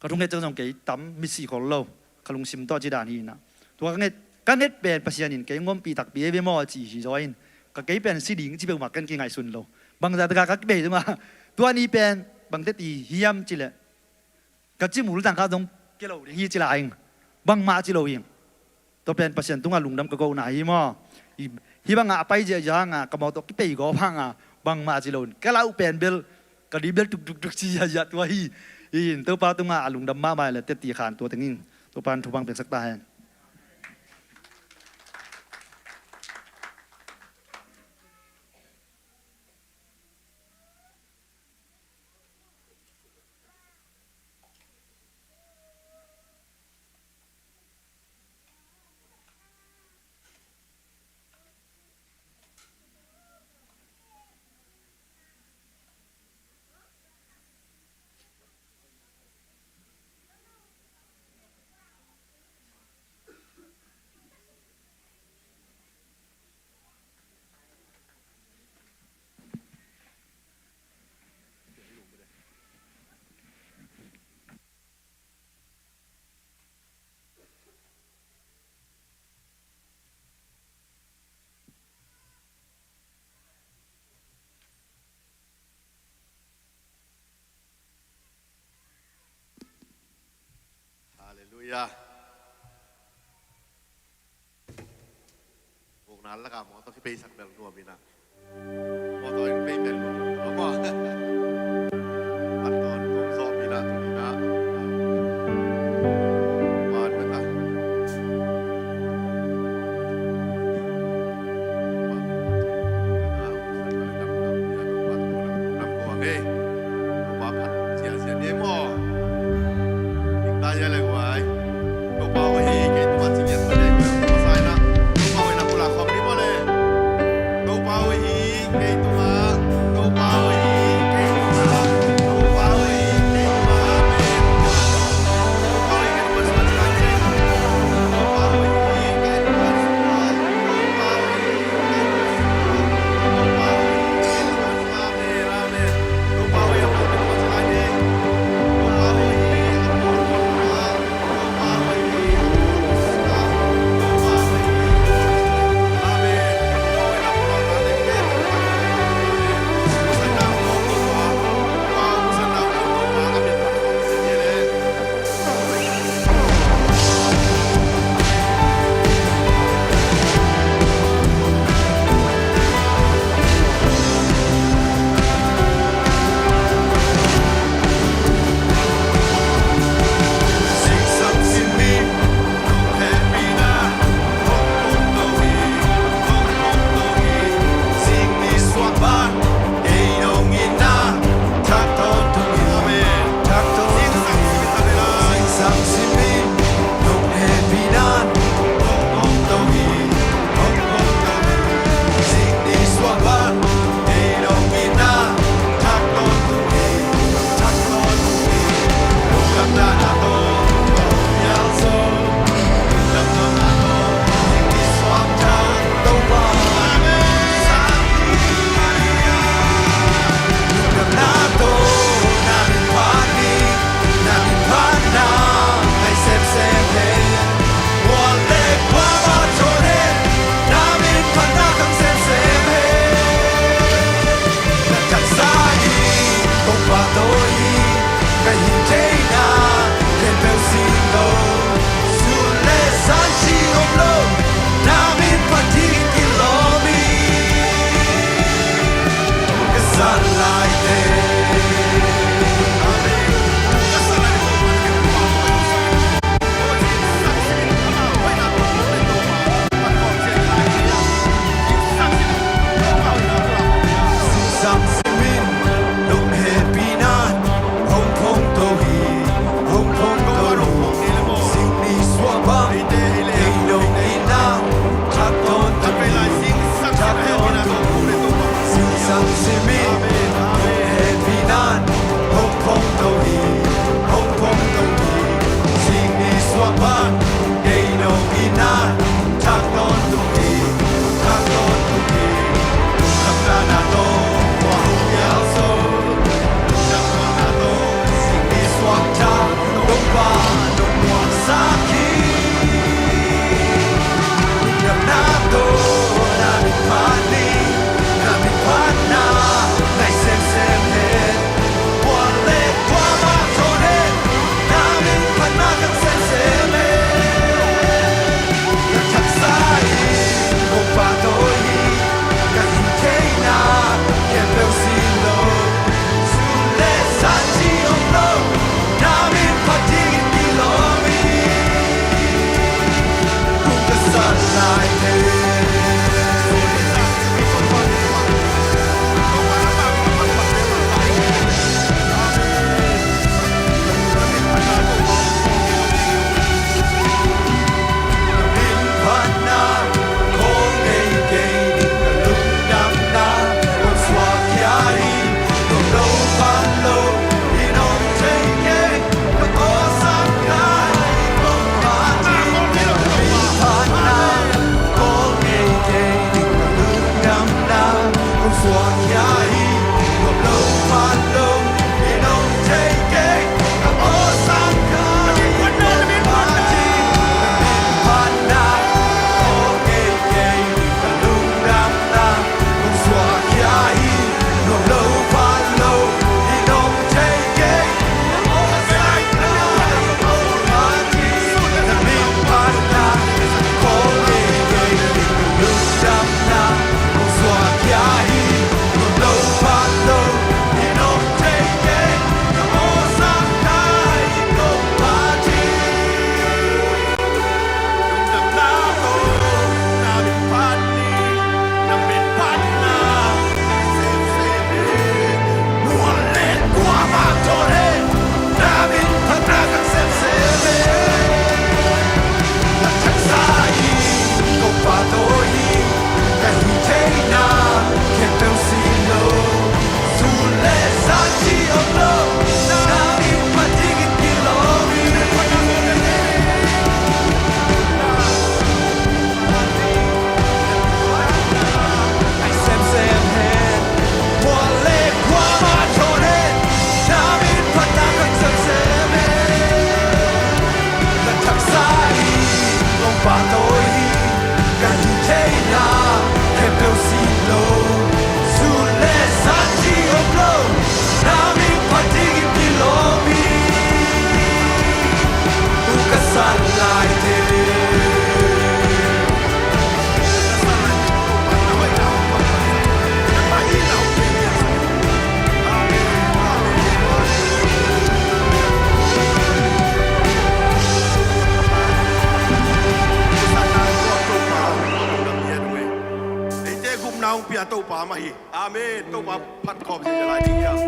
ka thunget ciang zong kei tam mit si khol lo. Ka lungsim tawh ci dan hi ina. Tua ka nget, ka nget pen Pasian in kei ngompih takpi ei ve maw ci hi zaw in. Ka kei pen si ding ci peuhmah ken kingaihsun lo. Bangzah taka ka kibei zong a. Tua ni pen bangte ti hiam ci le. Ka ci mul tangka zong kei lo ding hi ci la ing. Bangmah ci lo ing. Tua pen Pasian tungah lungdam ka kohna hi maw. Hih bangah a pai ziahziah hangah ka mawtaw kipei gawp hangah bangmah ci lo in. Ka lau pen bel ka di bel tuktuktuk ci ziahziah tua hi. In Topa tungah a lungdam mahmah le teti khan tua tengin Topa in thupha piaksak ta hen. Ia. Vokna laka mawtaw kipeisak bel nuam ina. Mawtaw in pei bel nuam ina. Mawtaw. An ton tung zawh ina tuni ina. Pan mata. Eite gupna hong pia Topa mah hi. Amen. Topa phat khawm zia lai ding hiam?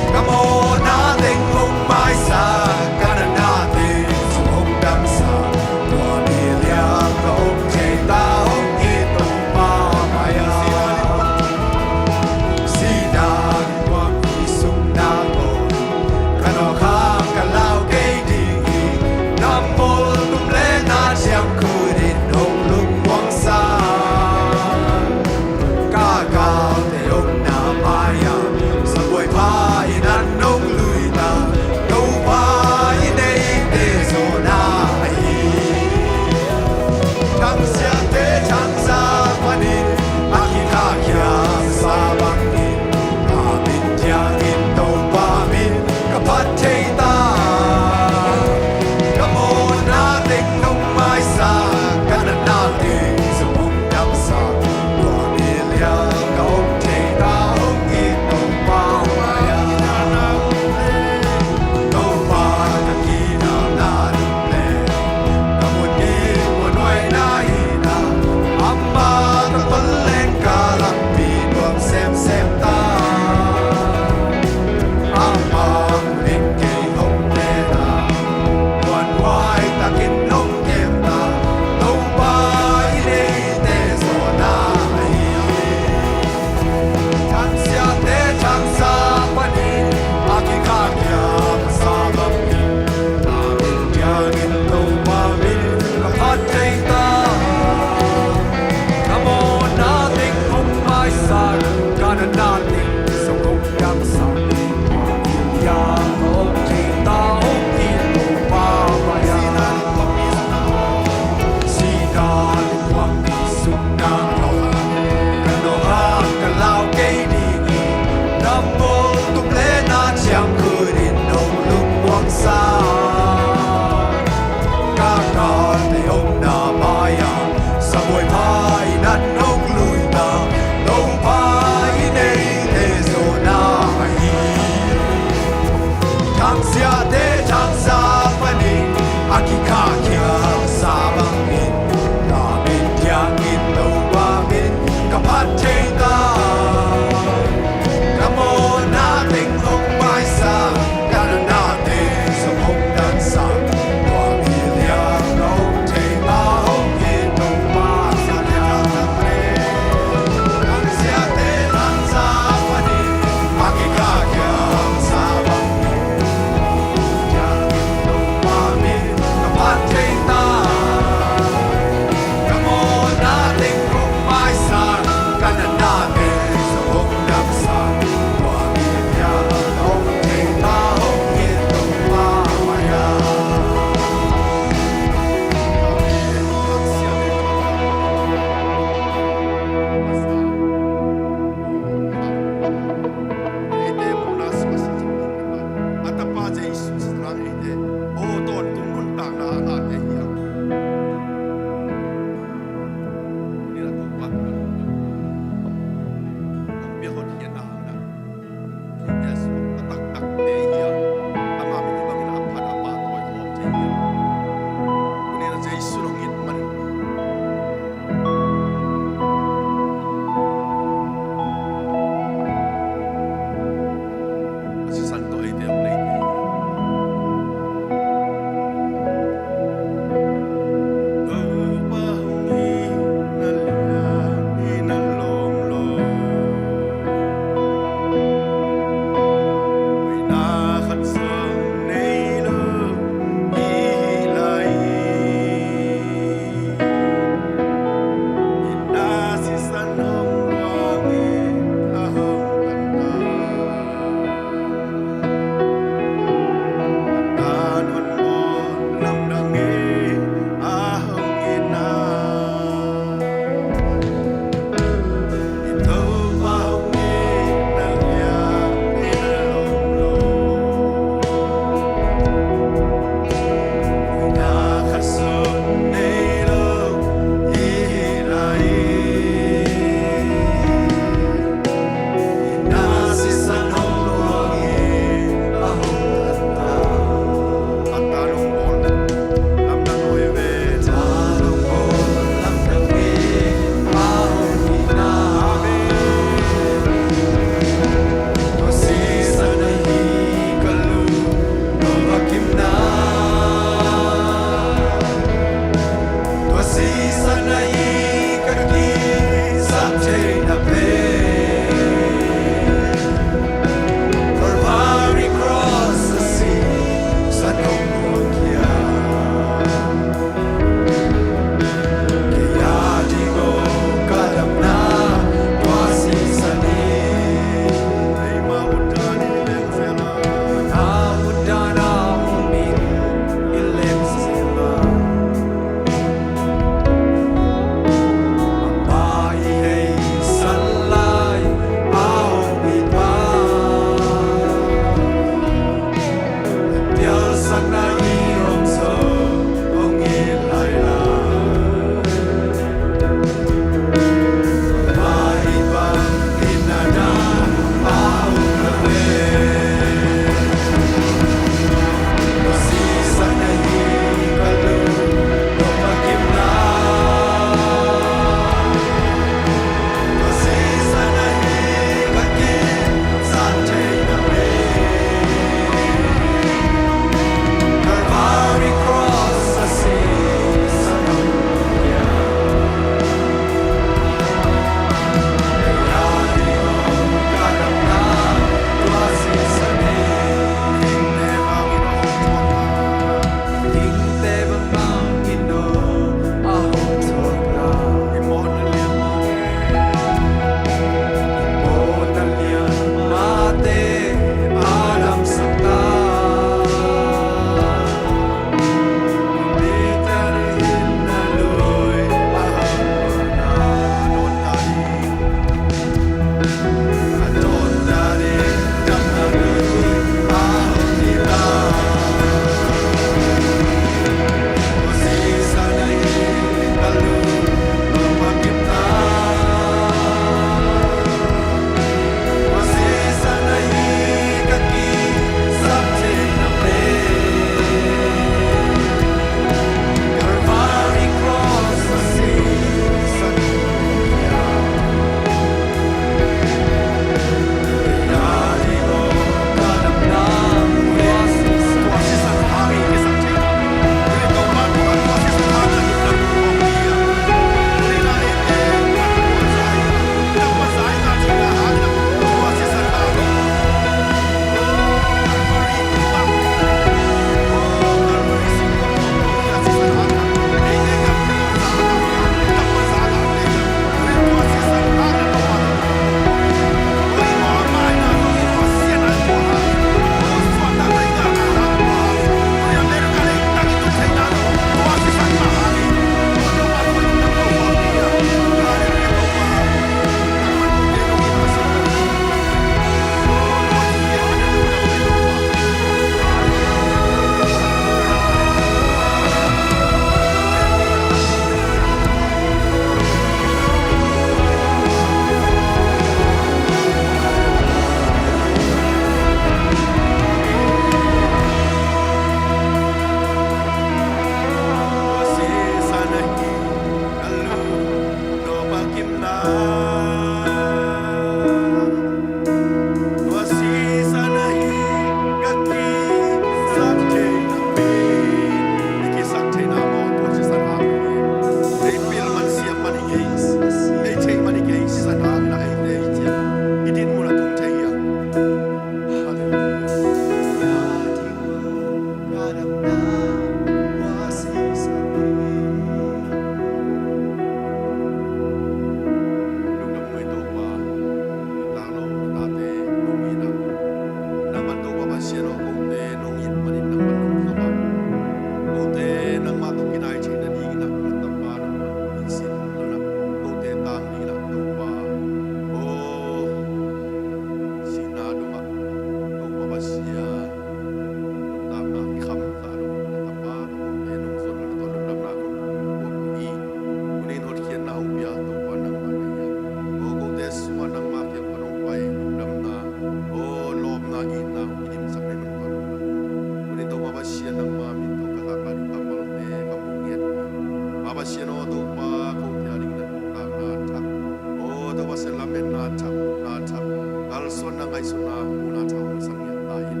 Lametna, thapna, thap, kalsuanna, ngaihsutna, muhna, thahatna, sang ngiat ta in,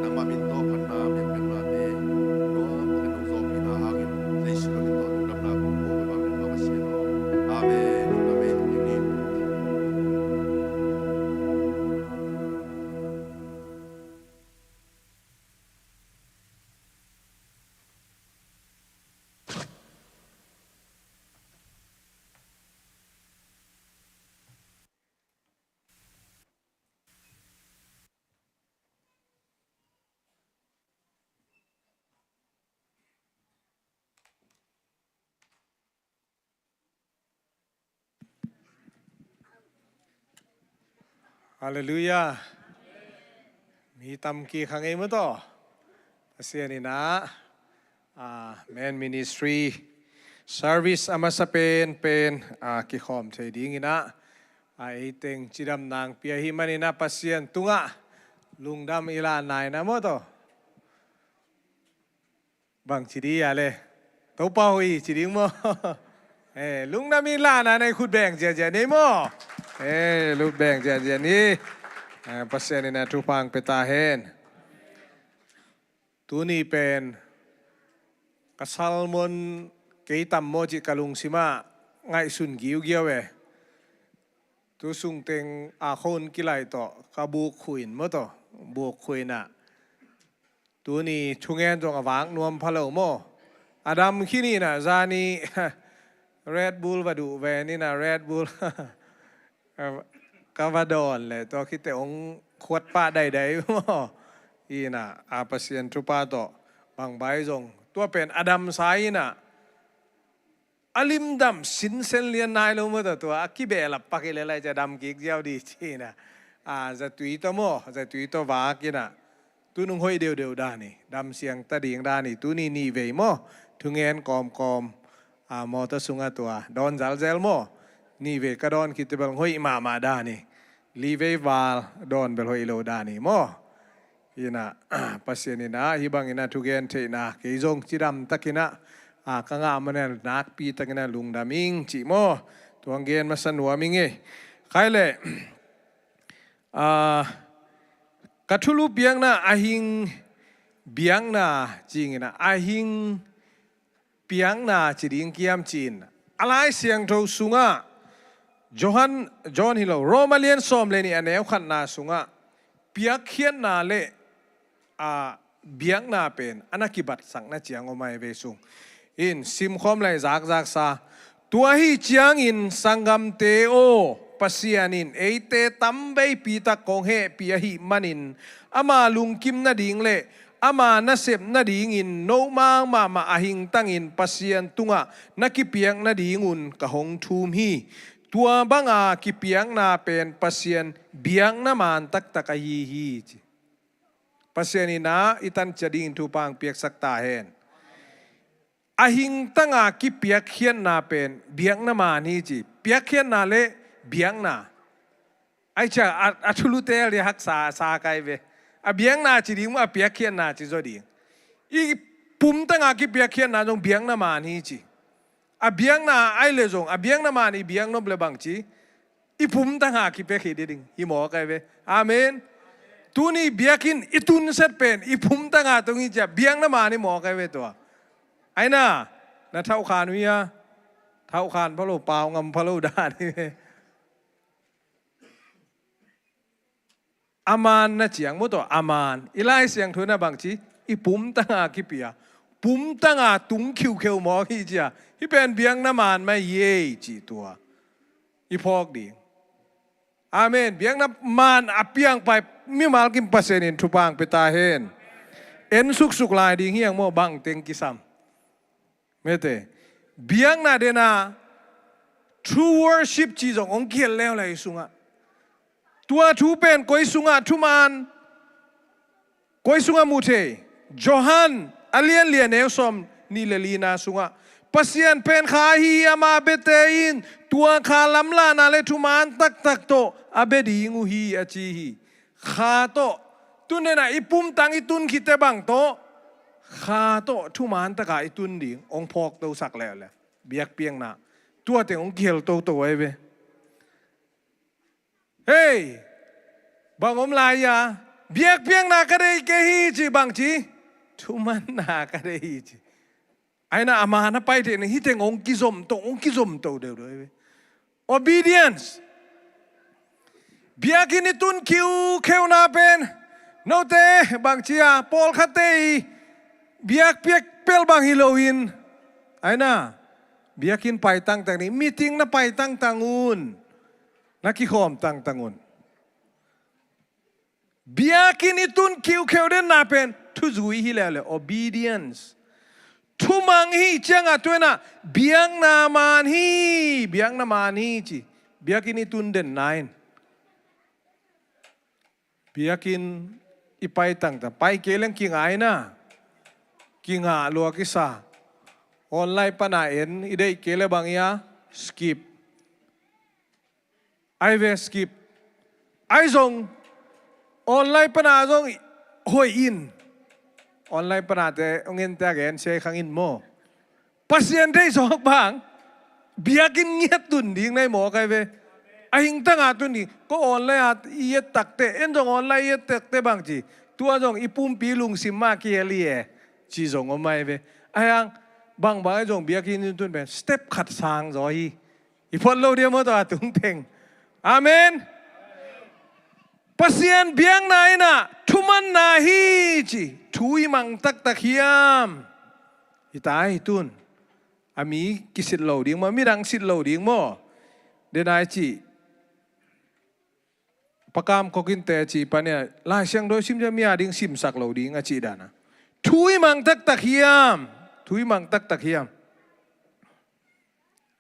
nangmah min tawh phatna, biakpiaknate, nuam takin nong zawhpihna hangin, Jesuh min tawh lungdamna kong ko, ka Pa, ka Pasian aw. Amen. Amen. Halleluiah. Mi tam kik hang ei maw taw. Pasian in ah, ah, men ministry service a masa penpen, ah, kikhawm thei dingin ah, ah, ei teng cidamna hong pia ahih manin ah Pasian tungah lungdam i la nai na maw taw. Bang ci ding a le, Topa hoih ci ding maw? Eh, lungdam i la nai na, i khut beng ziahziah ni maw? Eh, khut beng ziahziah ni. Eh, Pasian in ah thupha hong pia ta hen. Tuni pen ka sermon kei tam maw cih ka lungsim ah ngaihsun giugiau e. Tu sung teng a khon kilai tawh ka buk khuin maw taw, buk khuin ah. Tuni thungen zong a vak nuam pha lo maw. A dam khin in ah zani Red Bull va duh ve in ah Red Bull ka va dawn leh tua khit teh hong khuat pah daidai maw. In ah, a Pasian thupha tawh bang bai zong tua pen a damsa in ah, a limdam sinsen lian nai lo maw taw, tua a kibehlap pak i le lai ca dam kik ziau di ci in ah. A, zatui tawh maw, zatui tawh vak in ah. Tu nung hoih deudeu dan hi, dam siang ta ding dan hi, tuni nih vei maw, thungen kawmkawm, a, mawtaw sungah tua dawn zalzel maw. Nih vei ka dawn khit teh bel hoih mahmah dan hi. Li vei val dawn bel hoih lo dan hi maw. In ah, Pasian in ah hih bangin ah thugen theihna kei zong cidam takin ah, a, ka ngah manin nakpi takin ah lungdam ing cih maw. Tua hong gen masa nuam ing ei. Khai leh, a, ka thulu piakna a hing biakna ci ing in ah, a hing piakna ci ding kiam ci in. A Lai Siangtho sungah, Johan, John hi lo, Roma lian sawm le nih a neu khatna sungah piakkhiatna le, a, biakna pen a na kibatsakna ciang om a, hi ve sung in simkhawm lai zakzaksa. Tua hi ciangin sanggamte aw, Pasian in eite tamveipi tak kong hehpih ahih manin ama lungkim nading le ama nasep nadingin nomang mahmah a hingtangin Pasian tungah na kipiak nadingun ka hong thum hi. Tua banga kipiakna pen Pasian biakna man taktak ahi hi, ci. Pasian in ah i tan ciat dingin thupha hong piaksak ta hen. A hingtanga kipiakkhiatna pen biakna man hi, ci. Piakkhiatna le biakna. Ai cia, a, a thulu tel ding haksa sa kai ve. A biakna ci ding maw, a piakkhiatna ci zaw ding. I pumtanga kipiakkhiatna zong biakna man hi, ci. A biakna ai le zong, a biakna man i biak nop le bang ci, i pumtanga kipiakkhiat ding hi maw kai ve. Amen. Tuni biakinn i tunset pen i pumtanga tung hi, cia biakna man hi maw kai ve tua. Ai na, na thauhkhan uh hia? Thauhkhan pha lo, pau ngam pha lo dan hi ve. A man na ciang maw taw, a man. I Lai Siangtho na bang ci, i pumtanga kipia. Pumtanga tung khiukheu mawk hi, cia. Hih pen biakna man mah hi ei, ci tua. I phawk ding. Amen. Biakna man a piangpai mimal kim Pasian in thupha hong pia ta hen. En suksuk lai ding hi hang maw, bang teng kisam. Mete. Biakna dena true worship ci zong hong kihel leuleu hi sungah. Tua thu pen koi sungah thuman, koi sungah mu thei? Johan a lian li a neu sawm nih le lina sungah, Pasian pen kha ahi hi, ama biate in tua kha lamlahna le thuman taktak tawh a bia ding uh hi, a ci hi. Kha tawh, tu nena i pumtang i tun khit teh bang tawh, kha tawh thuman taka i tun ding hong phawktosak leuleu. Biakpiakna tua teng hong kihel toto ahi ve. Hei, bang om lai a, biakpiakna ka deih kei hi ci, bang ci? Thumanna ka deih hi ci. Aina a man a pai theihna hi teng hong kizom to, hong kizom to deuhdeuh hi ve. Obedience. Biakinn i tun kiukheuhna pen, note bang ci a, pawlkhatte i biakpiak pel bang hi loin, aina biakinn pai tangtang ni, meeting na pai tangtang un, na kikhawm tangtang un. Biakinn i tun kiukheuh denna pen thuzui hi leuleu, obedience. Thumang hi cianga tuina biakna man hi, biakna man hi ci. Biakinn i tun denna in, biakinn i pai tangtang, pai kei leng kingaina, kingah lua kisa. Online pana en i deih kei le bang ia, skip. Ai ve, skip. Ai zong online pana zong hoih in. Online panate hong en te a gen sia i khang in maw? Pasian deih zawk bang, biakinn ngiat tun ding na hi maw kai ve. A hingtanga tun ding ko online a i et takte, en zong online i et takte bang ci, tua zong i pumpi lungsim mah kihel hi e ci zong om ai ve. Ahi hang bangbang ai zong biakinn tun pen step khat sang zaw hi. I phot lo dia maw tua tungteng. Amen. Pasian biakna ina thumanna hi ci. Thu i mang taktak hiam? Hi ta hi tun. A mi kisit lo ding maw, midang sit lo ding maw? Denai ci. Pakam kokinte ci pania Lai Siangtho sim cia mi a ding simsak lo ding a ci dana. Thu i mang taktak hiam? Thu i mang taktak hiam?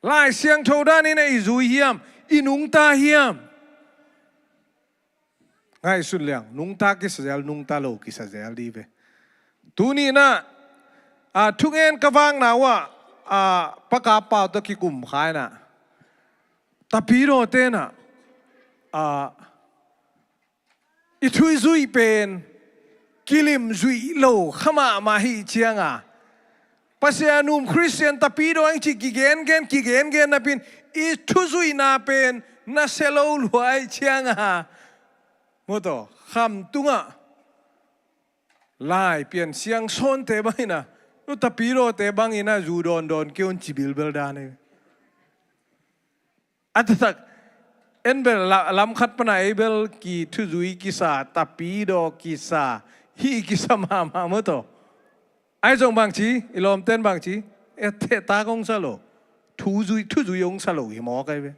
Lai Siangtho dan ina i zui hiam? I nungta hiam? Ngaihsun liang, nungta kisa zel, nungta lo kisa zel di ve. Tuni na, a, thungen ka vakna uh ah, a, Pakap pau tawh kikum khaina. Tapidaw tena, a, i thu i zuih pen kilim zuih lo kha mahmah hi cianga, Pasian um Khristian tapidaw ing ci kigengen kigengen napin i thuzuihna pen na sia lo luai cianga, maw taw, kham tungah Lai Pian Siang sawnte bangina, nu tapidawte bangina zu dawndawn kei un ci bilbel dan hi. A taktak en bel la-, lam khat pana ei bel ki thuzui kisa, tapidaw kisa, hih kisa mahmah maw taw. Ai zong bangci, i lawmten bangci, e, thehtak hong sa lo. Thuzui, thuzui hong sa lo hi mawk ai ve.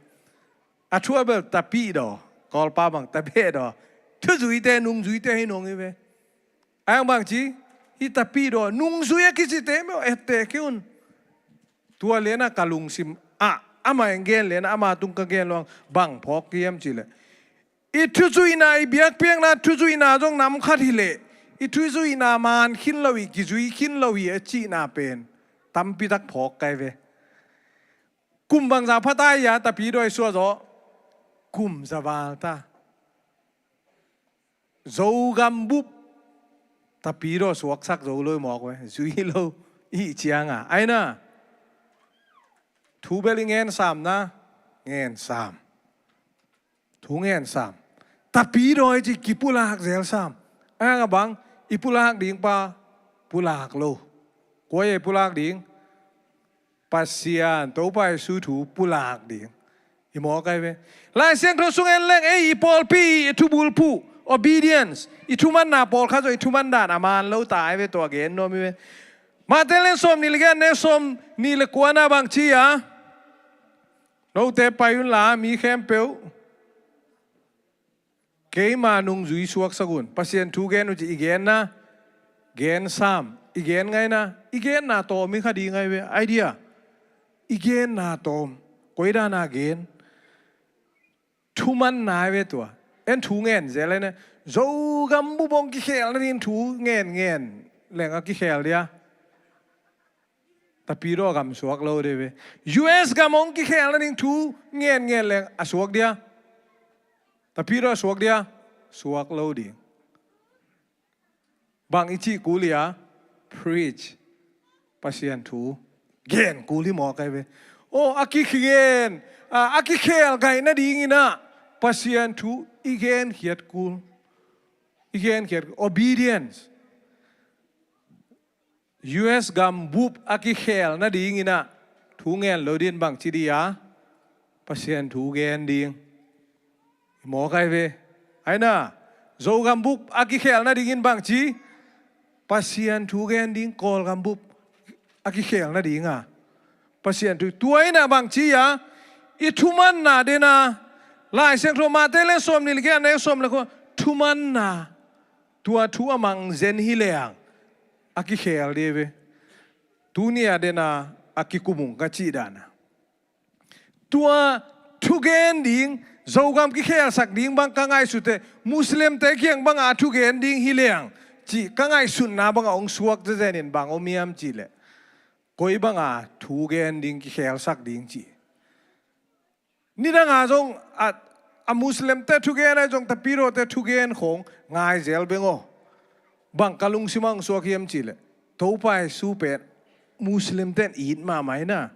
A thu a bel tapidaw, Kawlpa bang tabehdaw. Thuzuite, nungzuite hi nong hi ve. Ai ang bangci, hih tapidaw, nungzui a kicite meuh, e, teh kei un. Tua liana ka lungsim ah, ama eng gen liana, ama tung ka gen luang, bang phawk hiam cileh. I thuzuihna, i biakpiakna thuzuihna zong nam khat hileh, i thuzuihna man khin lo hi, kizui khin lo hi a cihna pen tampitak phawk kai ve. Kum bangza pha ta hi a, tapidaw i suah zaw? Kum za val ta. Zogam bup tapidaw suaksak zo lo i mawk ve, zui lo i cianga. Aina, thu bel i ngen sam na, ngen sam. Thu ngen sam. Tapidaw i ci kipulak zel sam. Aina bang, i pulak ding pa, pulak lo. Kua i pulak ding? Pasian, Topa Jesu thu pulak ding. I mawk ai ve. Lai Siangtho sung en leng, ei, i pawlpi, i thubulphuh, obedience, i thumanna pawlkhat zong, i thuman dan a man lo ta ai ve, tua gen nuam hi ve. Matthai le sawm nih le giat, ne sawm nih le kuana bang ci a. Note pai un la, mi khempeuh. Keima nungzui suaksak un. Pasian thu gen uh ci i genna, gen sam, i gen ngaina, i genna tawm i kha ding ai ve, idea. I genna tawm, koidana gen. Thumanna ai ve tua. En thu ngen zel ai ne. Zogam bubong kikhel nadin thu ngen ngen. Leng a kikhel dia. Tapidaw gam suak lo de ve. U S gam hong kikhel nading thu ngen ngen leng a suak dia. Tapidaw suak dia. Suak lo ding. Bang i cih kul hi a, preach. Pasian thu gen kul hi mawk ai ve. O, a kikhen, a, a kikhel gaih nadingina. Pasian thu i genkhiat kul, i genkhiat obedience. U S gambup a kikhel nadingin ah thu ngen lo ding bangci ding a, Pasian thu gen ding. I mawk ai ve. Aina, Zo gambup a kikhel nadingin bangci, Pasian thu gen ding. Kawl gambup a kikhel nading a, Pasian thu. Tua in ah bangci a, i thumanna den a, Lai Siangtho Mate le sawm nih le giat, a neu sawm le kua, thumanna, tua thu a mang zen hi leng a kikhel ding ve. Tuni a den a, a kikum ung ka cih dan a. Tua thugen ding, Zogam kikhelsak ding bang ka ngaihsut teh, Muslimte kiang bang a thugen ding hi leng cih ka ngaihsutna bang a hong suak zezen in bang om hiam cih leh, koi bang a thugen ding, kikhelsak ding cih. Nidang a zong a, a Muslimte thugen ahi zong, Tapidaw te thugen khong ngai zel beng aw. Bang ka lungsim ah hong suak hiam cih leh, Topa Jesu pen Muslimte in it mahmah hi na.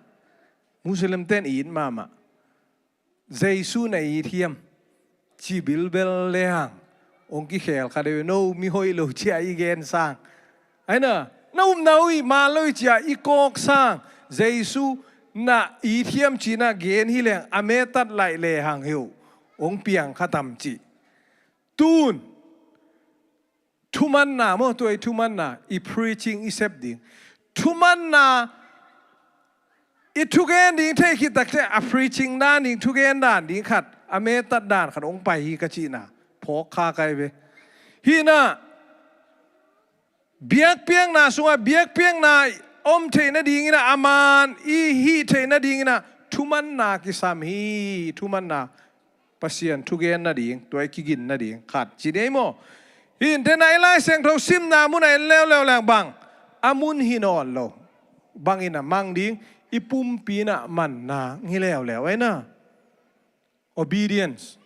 Muslimte in it mahmah. Jesu na it hiam ci bilbel le hang, hong kikhel kha deuh. No, mi hoih lo ci a i gen sang. Aina, na upna uh i man lo hi ci a i kawk sang. Jesu na it hiam ci na gen hi leng a metat laih le hang heuh, hong piang kha tam cih. Tun thumanna maw, tua i thumanna, i preaching i sep ding. Thumanna, i thugen ding thei khit tak teh a preaching dan ding, thugen dan ding khat, a metat dan khat hong pai hi ka cihna phawk kha kai ve. Hi na, biakpiakna sungah biakpiakna om theih nadingin ah, a man i hih theih nadingin ah thumanna kisam hi. Thumanna, Pasian thugen nading, tua i kigin nading khat ci dei maw? Hi in, den a i Lai Siangtho simna mun a en leuleu leng bang, a mun hi nawn lo. Bangin a mang ding, i pumpi in ah manna hi leuleu aina. Obedience.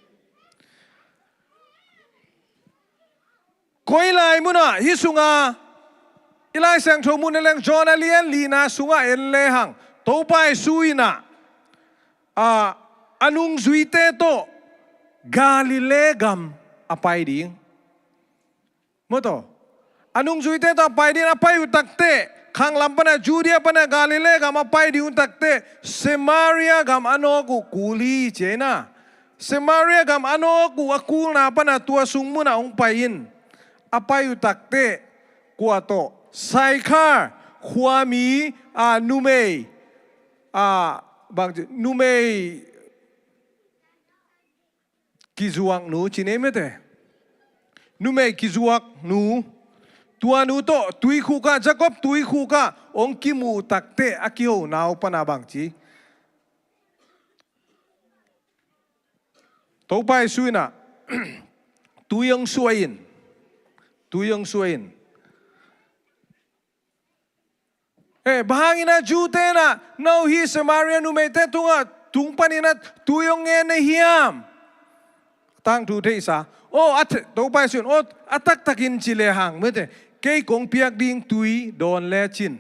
Koi lai munah, hih sungah, i Lai Siangtho mun a leng John a lian lina sungah en le hang, Topa Jesu in ah, a, a nungzuite tawh Galilee gam a pai ding. Maw taw? A nungzuite tawh a pai ding, a pai uh takteh, khanglam pana, Judea pana Galilee gam a pai ding uh takteh, Samaria gam a nawk uh kul hi ci aina. Samaria gam a nawk uh a kulna pana tua sung munah hong pai in. A pai uh takteh, kua tawh? Saikhar khuami, a, numei, a, bang, numei kizuaknu ci nei mete. Numei kizuaknu. Tua nu tawh tuikhuk ah, Jacob tuikhuk ah hong kimuh takteh a kihona uh pana bang ci? Topa Jesu in ah, tui hong suah in. Tui hong suah in. Eh, bang hangin ah Jew-te in ah, no, hih Samaria numeite tungah, tung panin ah tui hong ngen na hiam? Tangthu theihsa. Oh, a the-, Topa Jesu in, oh, a taktakin ci le hang, mete, kei kong piak ding tui dawn lecin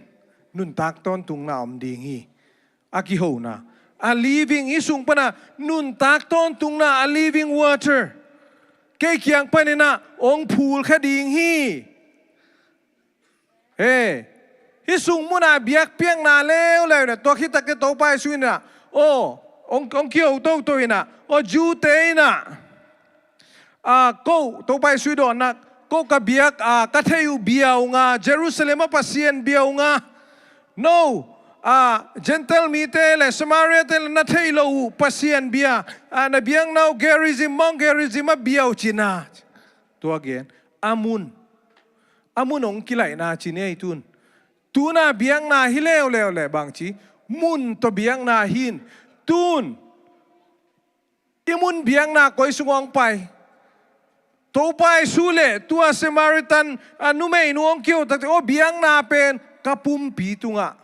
nuntak tawntungna om ding hi. A kihona. A living, hih sung pana nuntak tawntungna, a living water, kei kiang panin ah hong phul kha ding hi. He, hih sung muna biakpiakna leuleu na, tua khit takteh Topa Jesu in ah, oh, hong, hong kiho toto in ah, oh, Jew-te in ah, ah, ko, Topa Jesu dawnna, ko ka biak, ah, ka thei uh bia uh nga, Jerusalem a Pasian bia uh nga. No, ah, Gentile mite le Samaria-te le na thei lo uh Pasian bia, ah, na biakna uh Gerizim, Mount Gerizim a bia uh ci na. Tua gen, a mun. A mun hong kilaihna ci ni ei tun. Tuna biakna hi leuleu le bang ci, mun tawh biakna hi in. Tun, i mun biakna koi sungah hong pai? Topa Jesu le tua Samaritan, a, numeinu hong kiho takteh, oh, biakna pen ka pumpi tungah,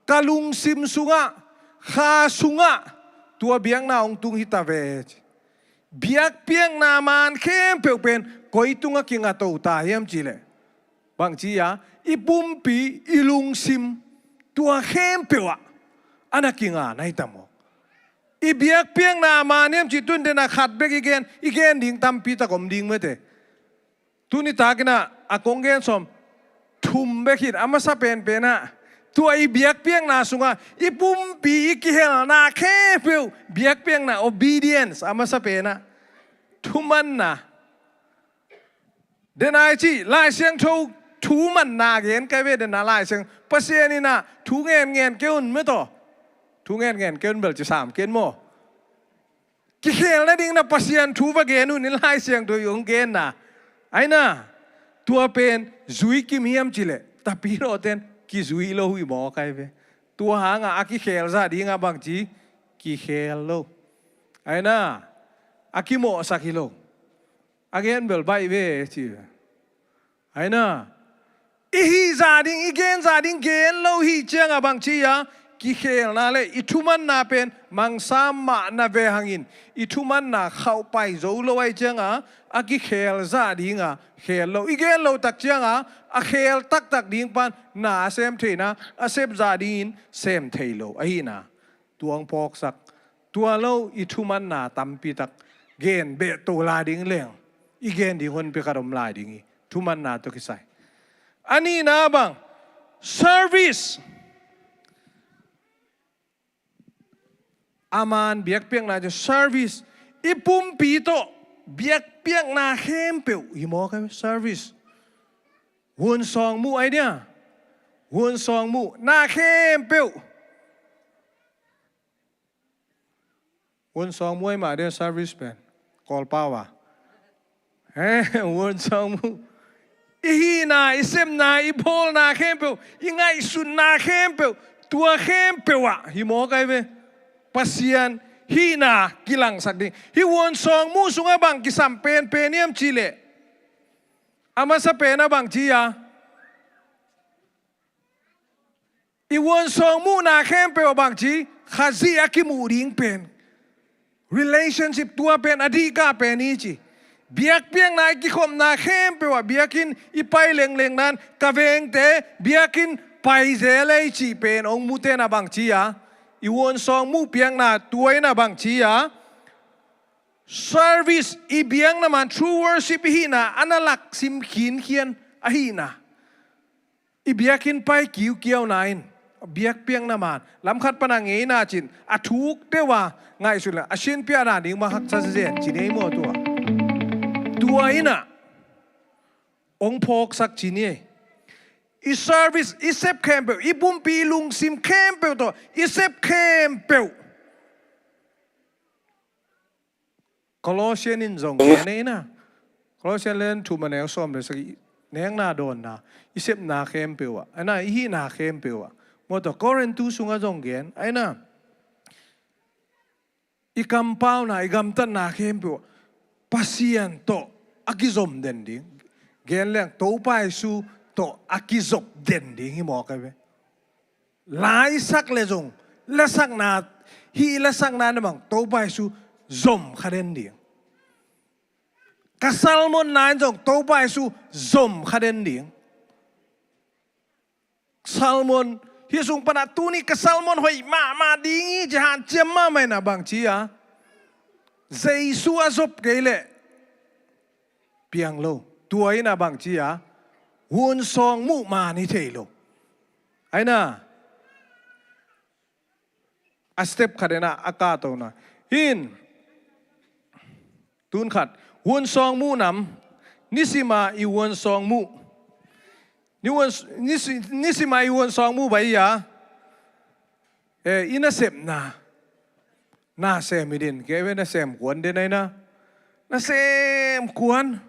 ka lungsim sungah, kha sungah, tua biakna hong tung hi ta ve. Biakpiakna man khempeuh pen koi tungah kinga to ta hiam cih leh, bang ci a, i pumpi, i lungsim, tua khempeuh ah a na kinga na hi ta maw? I biakpiakna a man hiam cih tun den a khat bek i gen, i gen ding tampi tak om ding mate. Tuni takin ah a kong gen sawm thum bek hi in, a masa penpen ah tua i biakpiakna sungah i pumpi i kihelna khempeuh, biakpiakna, obedience, a masa pen ah thumanna. Den a i cih Lai Siangtho thumanna gen kai ve, den a Lai Siang, Pasian in ah thu ngenngen kei un mate aw. Thu ngenngen kei un bel ci sam ken maw. Kikhel nading na Pasian thu va gen un, in Lai Siangtho i hong genna. Aina, tua pen zui kim hiam cih leh tapidawten kizui lo hi mawk ai ve. Tua hangah a kikhel zah dingah bangci, kikhel lo. Aina, a kimawhsak hi lo. A gen bel baih ve ci. Aina, i hih zah ding, i gen zah ding gen lo hi ciangah bangci a, kikhelna le i thumanna pen mangsa mah na ve hangin, i thumanna khauh pai zo lo ai ciangah a kikhel zah dingah khel lo. I gen lo tak ciangah a khel taktak ding pan na a sem theihna, a sep zah dingin sem thei lo ahina. Tua hong phawksak, tua lo i thumanna tampi tak gen beh to la ding leng, i gen ding honpi khat om lai ding hi. Thumanna tawh kisai. A nihna bang, service. A man biakpiakna ci service. I pumpi tawh biakpiakna khempeuh hi mawk ai ve, service. Hun sawng muh ai dia. Hun sawng muh na khempeuh. Hun sawng muh ai mah dia service pen. Kawlpau a. Eh, hun sawng muh. I hihna, i sepna, i bawlna khempeuh, i ngaihsutna khempeuh, tua khempeuh ah hi mawk ai ve. Pasian hihna kilangsak ding. Hih hun sawng muh sungah bang kisam penpen hiam cih leh, a masa pen ah bangci a, i hun sawng muhna khempeuh ah bangci, Khazih a kimuh ding pen. Relationship tua pen a dihkah pen hi ci. Biakpiakna i kikhopna khempeuh ah biakinn i pai lengleng nan ka vengte biakinn pai zel ei cih pen hong mute na bangci a, i hun sawng muh piakna tua in ah bangci a, service, i biakna man true worship i hihna a na laksim khinkhian ahihna. I biakinn pai kiukiauna in biakpiakna man lamkhat pana ngeina cin a thuk deuh a ngaihsun le a sinpiahna ding mah haksa zen ci nei maw tua. Tua in ah hong phawksak ci ni ei. I service, i sep khempeuh, i pumpi i lungsim khempeuh tawh i sep khempeuh. Colossian in zong gen ei na. Colossian len thum a neu sawm le sagih, nekna dawnna, i sepna khempeuh ah, aina i hihna khempeuh ah. Maw tua Korintu sungah zong gen, aina i kampauna, i gamtatna khempeuh ah Pasian tawh a kizom den ding. Gen leng Topa Jesu tawh a kizop den ding hi mawk ai ve. Laisak le zong, lasakna, hih lasakna na bang Topa Jesu zom kha den ding. Ka sermon na in zong Topa Jesu zom kha den ding. Sermon, hih sung pana tuni ka sermon hoih mahmah ding hi ci hanciam mahmah in ah bangci a, Jesu a zop kei leh piang lo. Tua in ah bangci a, hun sawng muh man hi thei lo. Aina, a step khat in ah a kahtona. Hin, tun khat, hun sawng muh nam, nisima i hun sawng muh. Ni hun, nisi, nisima i hun sawng muh bai a. Eh, i nasepna. Nasem i din, kei ve nasem kuan den aina. Nasem kuan.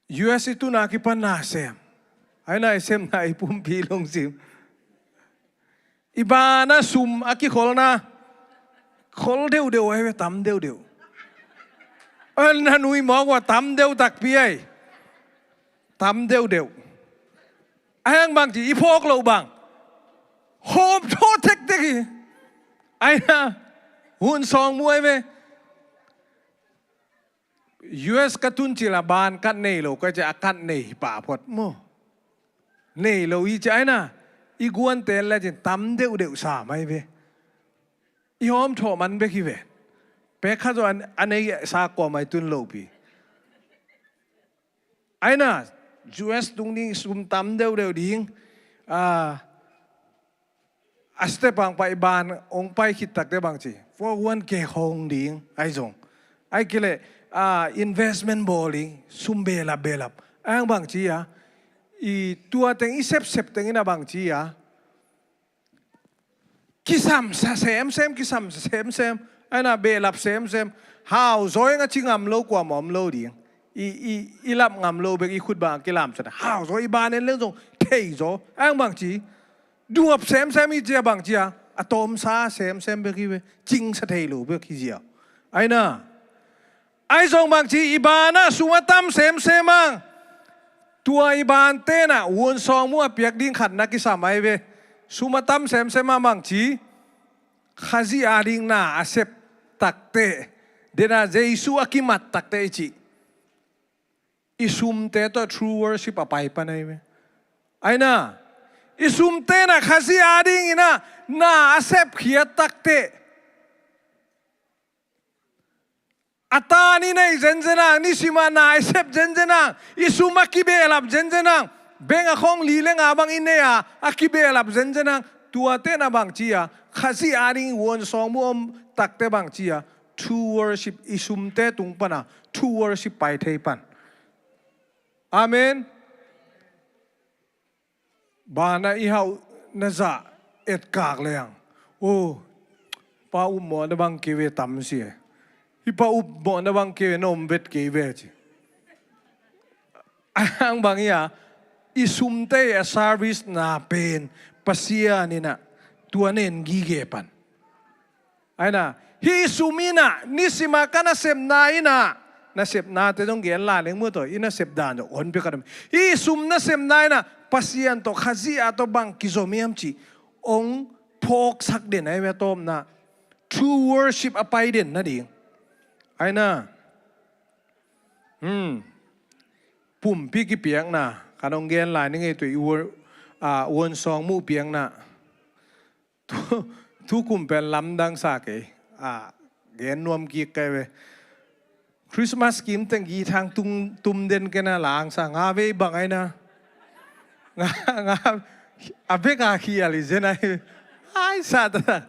U S i tuna kipan nasem. Aina i semna i pumpi lungsim. I bana sum a kikholna. Khol deuhdeuh ai ve, tam deuhdeuh. An na nui mawk ua tam deuh takpi ai. Tam deuhdeuh. A hang bang ci i phawk loh bang. Hawm thaw tektek hi. Aina hun sawng muh ai ve. U S ka tun cil a ban kat nei lo ka ci a kat nei hi pah phot maw. Nei lo hi ci aina. I guante le cin tam deuhdeuh sam ai ve. I hawm thawh man bek hi ve. Pek khat zaw a nei sa kuamah i tun lohpi. Aina, U S tung ding, sum tam deuhdeuh ding. A, a step hang pai ban hong pai khit takte bangci, four oh one K hong ding, ai zong. Ai kei leh, a, investment bawl ding, sum behlap behlap. Ai hang bangci a, i tua teng i sepsep teng ina bangci a, kisam sa semsem, kisam semsem. Aina behlap semsem. Hau zaw ing a ci ngam lo kuamah om lo ding. I, i, i lap ngam lo bek i khut bang a kilamsat. Hau zaw i ban en leng zong thei zaw. Ai hang bangci. Duap semsem i cia bangci a. A tawmsa semsem bek i ve. Cingsa thei lo bek i cia. Aina. Ai zong bangci i banah sum a tam semsem ang. Tua i ban tenah vuan sawng muh a piak ding khat na kisam ai ve. Sum a tam semsem a bangci. Khazih a ding na a sep takte. Dena Jesu a kimat takte i cih. I sumte tawh true worship a pai pan ai ve. Aina. I sumte na Khazih a ding ina na a sep khiat takte. A tan i nei zenzen ang, nisim a na i sep zenzen ang, i sum a kibehlap zenzen ang, beng a khong li le nga bang i nei a, a kibehlap zenzen ang, tuate na bangci a, Khazih a ding vuan sawng muh om takte bangci a, true worship i sumte tung pana, true worship pai thei pan. Amen. Bana i hauh na zah etkak leng. O, pa upmawhna bang kei ve tam si e. Hi pa upmawhna bang kei ve na om vet kei ve ci. Ang bang ia, i sumte a service na pen Pasian ina tua nen gige pan. Aina, hi sum ina, nisima ka nasepna ina, nasepnate zong gen la leng mu tawh, i nasep dan zong on pia ka dam. Hi sum nasepna ina, Pasian tawh Khazih a tawh bang kizom hiam ci, ong phawksak den ai ve tawmna, true worship a pai den na ding. Aina, hmm, pumpi kipiakna, ka nong gen lai ni ngei tui, a, vuan sawng muh piakna. Tu, tu kum pen lamdang sa kei. A, gen nuam kik kai ve. Christmas kim teng gi thang tung tum den kena lang sa nga vei bang aina. Nga, nga, a bek a khial i zen ai. Ai sa ta.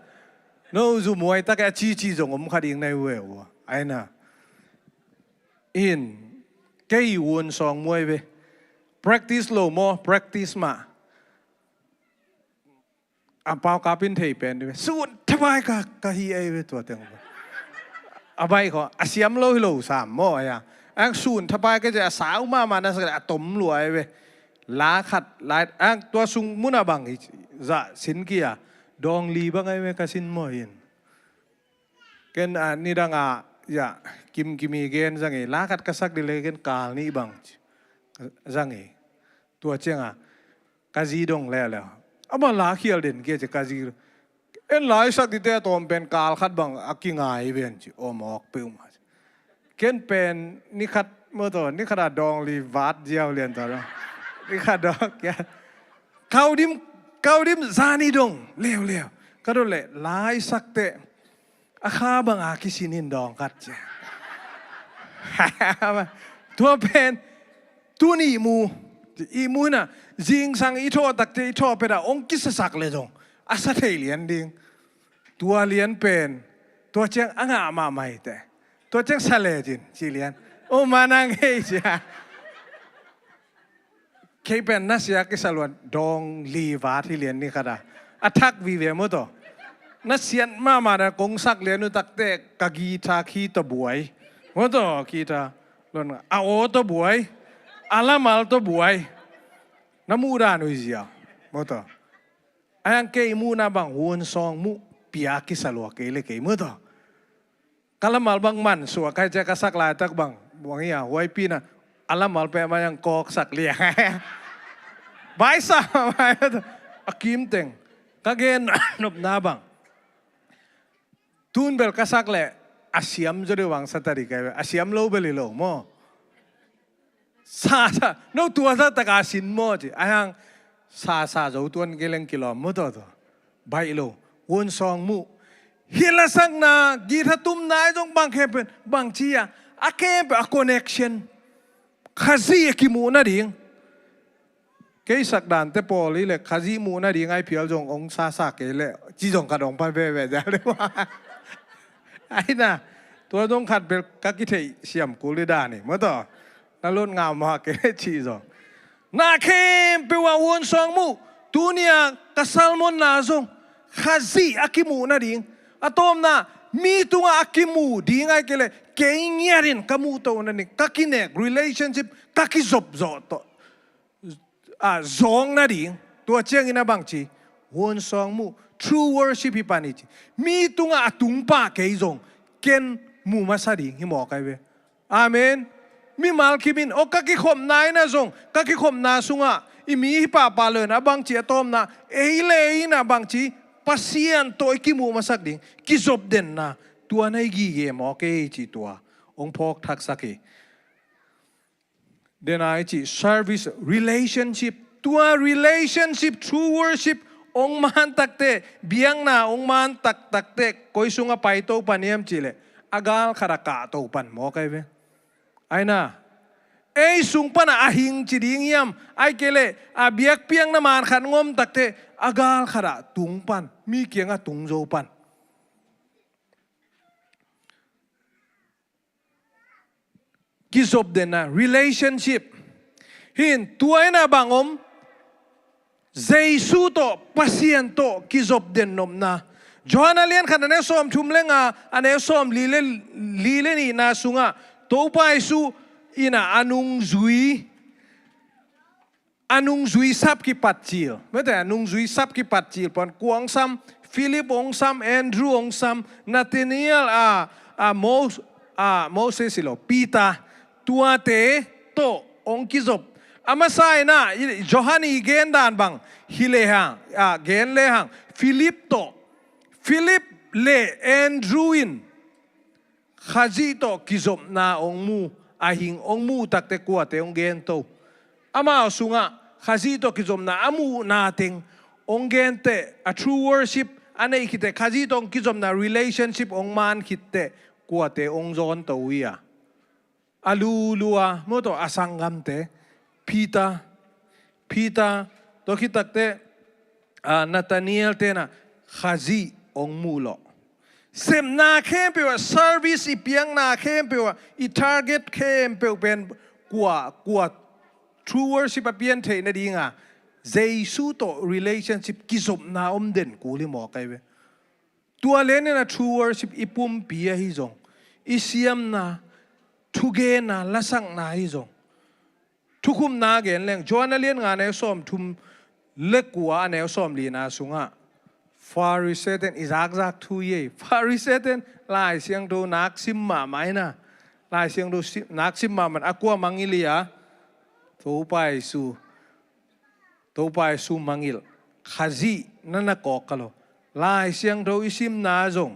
No zu muai ta kei a ci ci zong om kha ding nai ve ua. Aina. In, kei vuan sawng muai ve. Practice lo maw, practice mah. A pau kapin thei pen di ve. Sun thapai ka, ka hi ai ve tua teng. A bai kho, a siam lo hi lo sam maw ai a. Ang sun thapai ka je a sau mama na sa a tom lua ai ve. La khat, lai, ang tua sung muna bang hi, za sin kia. Dong li bang ai ve ka sin maw hin. Ken a nidang a, ya, kim kimi gen zang hi. La khat ka sak di le ken kal ni bang. Zang hi. Tua ciang a. Ka zi dong leuleu. Ama la khial den kia ci ka zi. En lai sak dite a tawm pen kal khat bang a kingai ven ci. Om awk peuhmah ci. Ken pen ni khat maw tawh, ni khat a dawng li vat ziau lian tawh. Ni khat dawng kia. Kau dim, kau dim zani dong leuleu. Ka dawh leh lai sak teh. A kha bang a kisin in dawng khat ci. Tua pen, tun ihmu, ihmu ina, zingsang i thawh takte i thawh pet a, ong kisasak le zong, a sa thei lian ding. Tua lian pen, tua ciang a ngah mahmah hi teh. Tua ciang sa le cin, ci lian. O manang hei cia. Kei pen na sia kisa luan dawng li vat hi lian ni khat a. A thak vive maw tawh. Na sian mahmah na kong sak lian uh takte ka guitar khi tawh buai. Maw tawh guitar. Luan a aw tawh buai. A lamal tawh buai. Na muh dan uh hi zia. Maw tawh. Ayang kei muhna bang vuan sawng muh pia kisa lua kei le kei maw tawh. Ka lamal bang man suak kai cia ka sak laitak bang. Bang ia, huai pina. A lamal peh ma yang kawk sak liang. Baisa, a kim teng. Ka gen nopna bang. Tun bel ka sak leh, a siam zaw deuh bang sa ta di kai bel. A siam lo bel hi lo maw. Sa, sa, no tua sa taka sin maw ci. Ayang, sa, sa zo tuan kei leng kilawm maw tawh tawh. Baih lo. Vuan sawng muh. Hih lasakna, guitar tumna ahi zong bang khempeuh, bangci a, a khempeuh a connection Khazih a kimuh nading. Kei sak dante pawl hi leh Khazih muh nading ahi phial zong hong sasa kei leh ci zong khat hong pan veve zia le. Ahi na, tua zong khat bel ka kitheih siam kul hi dan hi maw taw. Na lot ngam mah kei leh ci zong. Na khempeuh ah huan sawng muh, tuni-a ka sermon-na zong Khazih a kimuh nading. A tawpna, mi tungah a kimuh ding ahi kei leh kei ngiatin ka muh toh nading, ka kinek relationship, ka kizop zawh tawh, a, zawng nading. Tua ciangin a bangci, huan sawng muh, true worship hi pan hi ci. Mi tungah a tungpa kei zong ken muh masa ding hi mawk ahi ve. Amen. Mimal kim in, aw ka kikhopna in a zong, ka kikhopna sungah i mi hi pahpah lo in a bangci a tawpna, ei le ei in a bangci Pasian tawh i kimuh masak ding, kizop denna, tua na i gige mawk ei ci tua hong phawk thaksak hi. Dena i cih service relationship. Tua relationship, true worship hong man takte, biakna hong man taktakte, koi sungah paito pan hiam cih leh a gal khat a kahto pan mawk ahi ve. Ahi na, ei sung panah a hing ci ding hiam, ahi kei leh a biakpiakna man khat ngom takte a gal khat ah tung pan, mi kiangah tung zo pan. Kizop denna relationship. Hin tua in a bang om, Jesu tawh, Pasian tawh kizop den nopna. Johan a lian khat a neu sawm thum le nga, a neu sawm li le, li le nihna sungah Topa Jesu in a, a nungzui, a nungzui sap kipat cil. Mete a nungzui sap kipat cil pan kua hong sam, Philip hong sam, Andrew hong sam, Nathaniel, a, a, Mos-, a, Moses hi lo, Peter, tuate tawh hong kizop. A masa in a, i, Johan i gen dan bang hi lehang, a, gen lehang, Philip tawh, Philip le Andrew in Khazih tawh kizopna hong mu, a hing hong mu takte kuate hong gen to. Amau sungah Khazih tawh kizopna a muhna teng hong gen teh, a true worship a neih khit teh, Khazih tawh hong kizopna relationship hong man khit teh kuate hong zawn to uh hi a. A lulua, maw taw, a sanggamte, Peter, Peter tawh khit takte, a, Nathaniel te in a Khazih hong muh lawh. Sepna khempeuh ah, service i piakna khempeuh ah, i target khempeuh pen kua, kua true worship a pian theih nadinga Jesu tawh relationship kizopna om den kul hi mawk ahi ve. Tua lian in a true worship i pumpi ahi zong, i siamna, thugenna, lasakna ahi zong. Thukhupna gen leng, Johan a lian nga a neu sawm thum le kua a neu sawm lina sungah Pharisee ten i zakzak thu hi ei. Pharisee ten Lai Siangtho nak sim mahmah in a. Lai Siangtho si-, nak sim mahmah in a kua mangngilh hi a. Topa Jesu. Topa Jesu mangngilh. Khazih na na kawk kha lo. Lai Siangtho i simna zong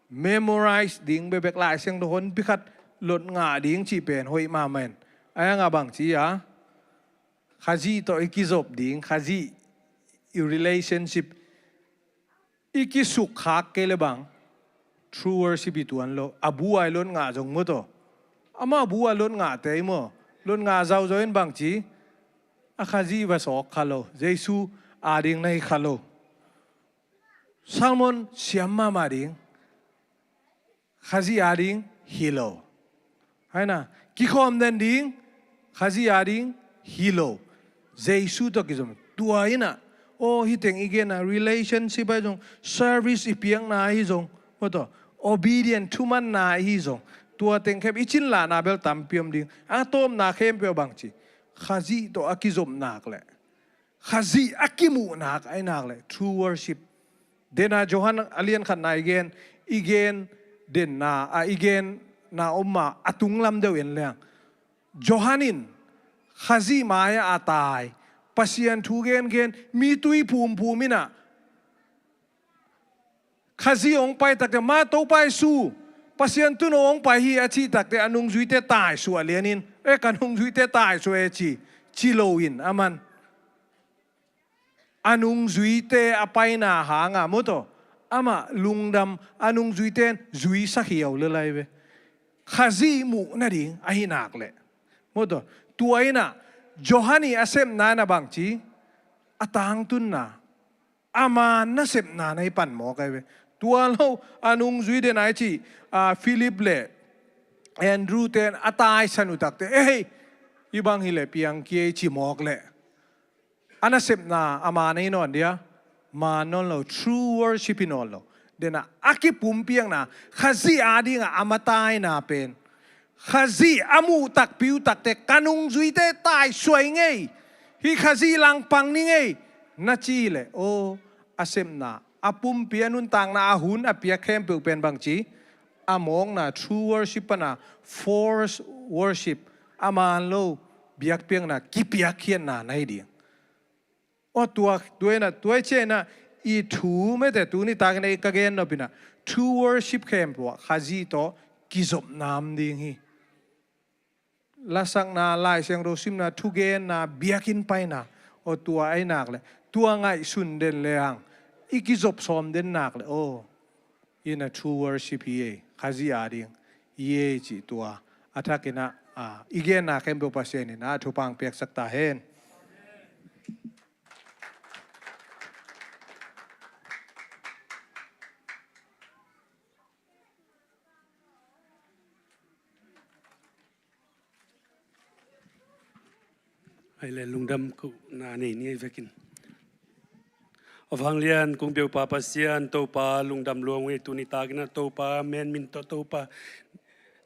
memorize ding bekbek, Lai Siangtho honpi khat lot ngah ding cih pen hoih mahmah in. Ahi hang a bangci a, Khazih tawh i kizop ding, Khazih i relationship i kisukkhak kei le bang, true worship i tuan lo. A bu a i lot ngah zong maw taw. Amah bu a lot ngahte i maw, lot ngah zauhzauh in bangci, a Khazih va sawk kha lo. Jesu ading na hi kha lo. Sermon siam mahmah ding, Khazih ading hi lo. Ahi na, kikhawm den ding, Khazih ading hi lo. Jesu tawh kizom. Tua in a, aw, hih teng i genna relationship ahi zong, service i piakna ahi zong, maw taw, obedient, thumanna ahi zong, tua teng khempeuh i cinlahna bel tampi om ding. A tawpna khempeuh bangci, Khazih tawh a kizop nak leh, Khazih a kimuh nak ahi nak leh, true worship. Dena Johan a lian khatna i gen, i gen denna, a, i genna om a, a tunglam deuh en leng, Johan in Khazih mai-ah a tai, Pasian thu gengen, mi tui phumphum in a, Khazih hong pai takte, ma Topa Jesu, Pasian tuuno hong pai hi a cih takte, a nungzuite taisuah lianin, e, ka nungzuite taisuah e ci, ci loin, aman a nungzuite a paina hanga, maw taw, Amah lungdam, a nungzuite in zuisak hi lo lai ve. Khazih muh nading ahi nak leh. Maw taw, tua in ah Johan i a sepna in ah bangci, a tangtunna, a man nasepna na hi pan mawk ahi ve. Tua lo a nungzui den a i cih, a, Philip le Andrew ten a taisan uh takteh, "Ei, hih bang hi leh piang kei ei," ci mawk leh, a nasepna a man na hi nawn dia, man nawn lo, true worship hi nawn lo. Den a, a kipumpiakna, Khazih adingah a mataina pen, Khazih a muh takpi uh takteh ka nungzuite taisuai ngei. Hih Khazih langpang ni ngei, na ci leh, aw, a sepna, a pumpi, a nuntakna, a hun a piak khempeuh pen bangci, a mawkna, true worship pana force worship, a man lo biakpiakna, kipiakkhiatna na hi ding. Aw, tua, tua in ah, tua i ciah in ah, i thu mete tuni takin ah i ka gen nop in ah, true worship khempeuh ah Khazih tawh kizopna om ding hi. Lasakna, Lai Siangtho simna, thugenna, biakinn paina, aw, tua ahi nak leh, tua ngaihsun den le hang i kizop sawm den nak leh, aw, in a true worship hi ei, Khazih ading hi ei cih tua a thakin ah, a, i genna khempeuh Pasian in a thupha piaksak ta hen. Hai le, lungdam kohna nei ni ei vekin. A vanglian kong biakpa Pasian, Topa, lungdam lua ung ei, tuni takin ah Topa, menmin tawh Topa,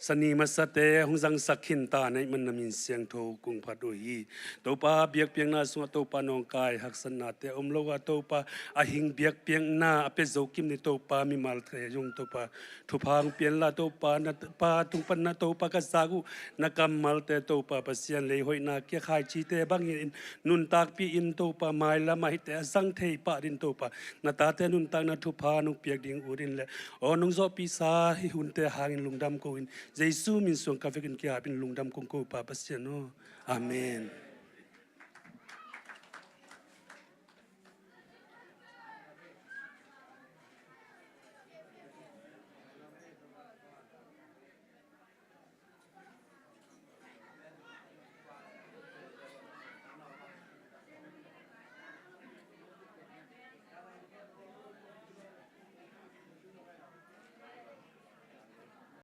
sani masate hong zangsak khin ta na hih man na min siangtho kong phat uh hi. Topa, biakpiakna sungah Topa nawngkai haksatnate om lo a, Topa, a hing biakpiakna a pia zo kim ni Topa, mimalte zong Topa, thupha hong pia inla Topa, na Pa tung pan na Topa ka zak uh na kammalte Topa Pasian, lei hoihna kia khaicite bangin nuntakpih in Topa, mailam ah hihte a zang thei pah dingin Topa, na tate nuntakna thupha nong piak ding ut in le, aw, nong zawhpihsa hih hunte hangin lungdam ko in, Jesu min suang ka vekin ki-ap in, lungdam kong ko Pa Pasian aw. Amen.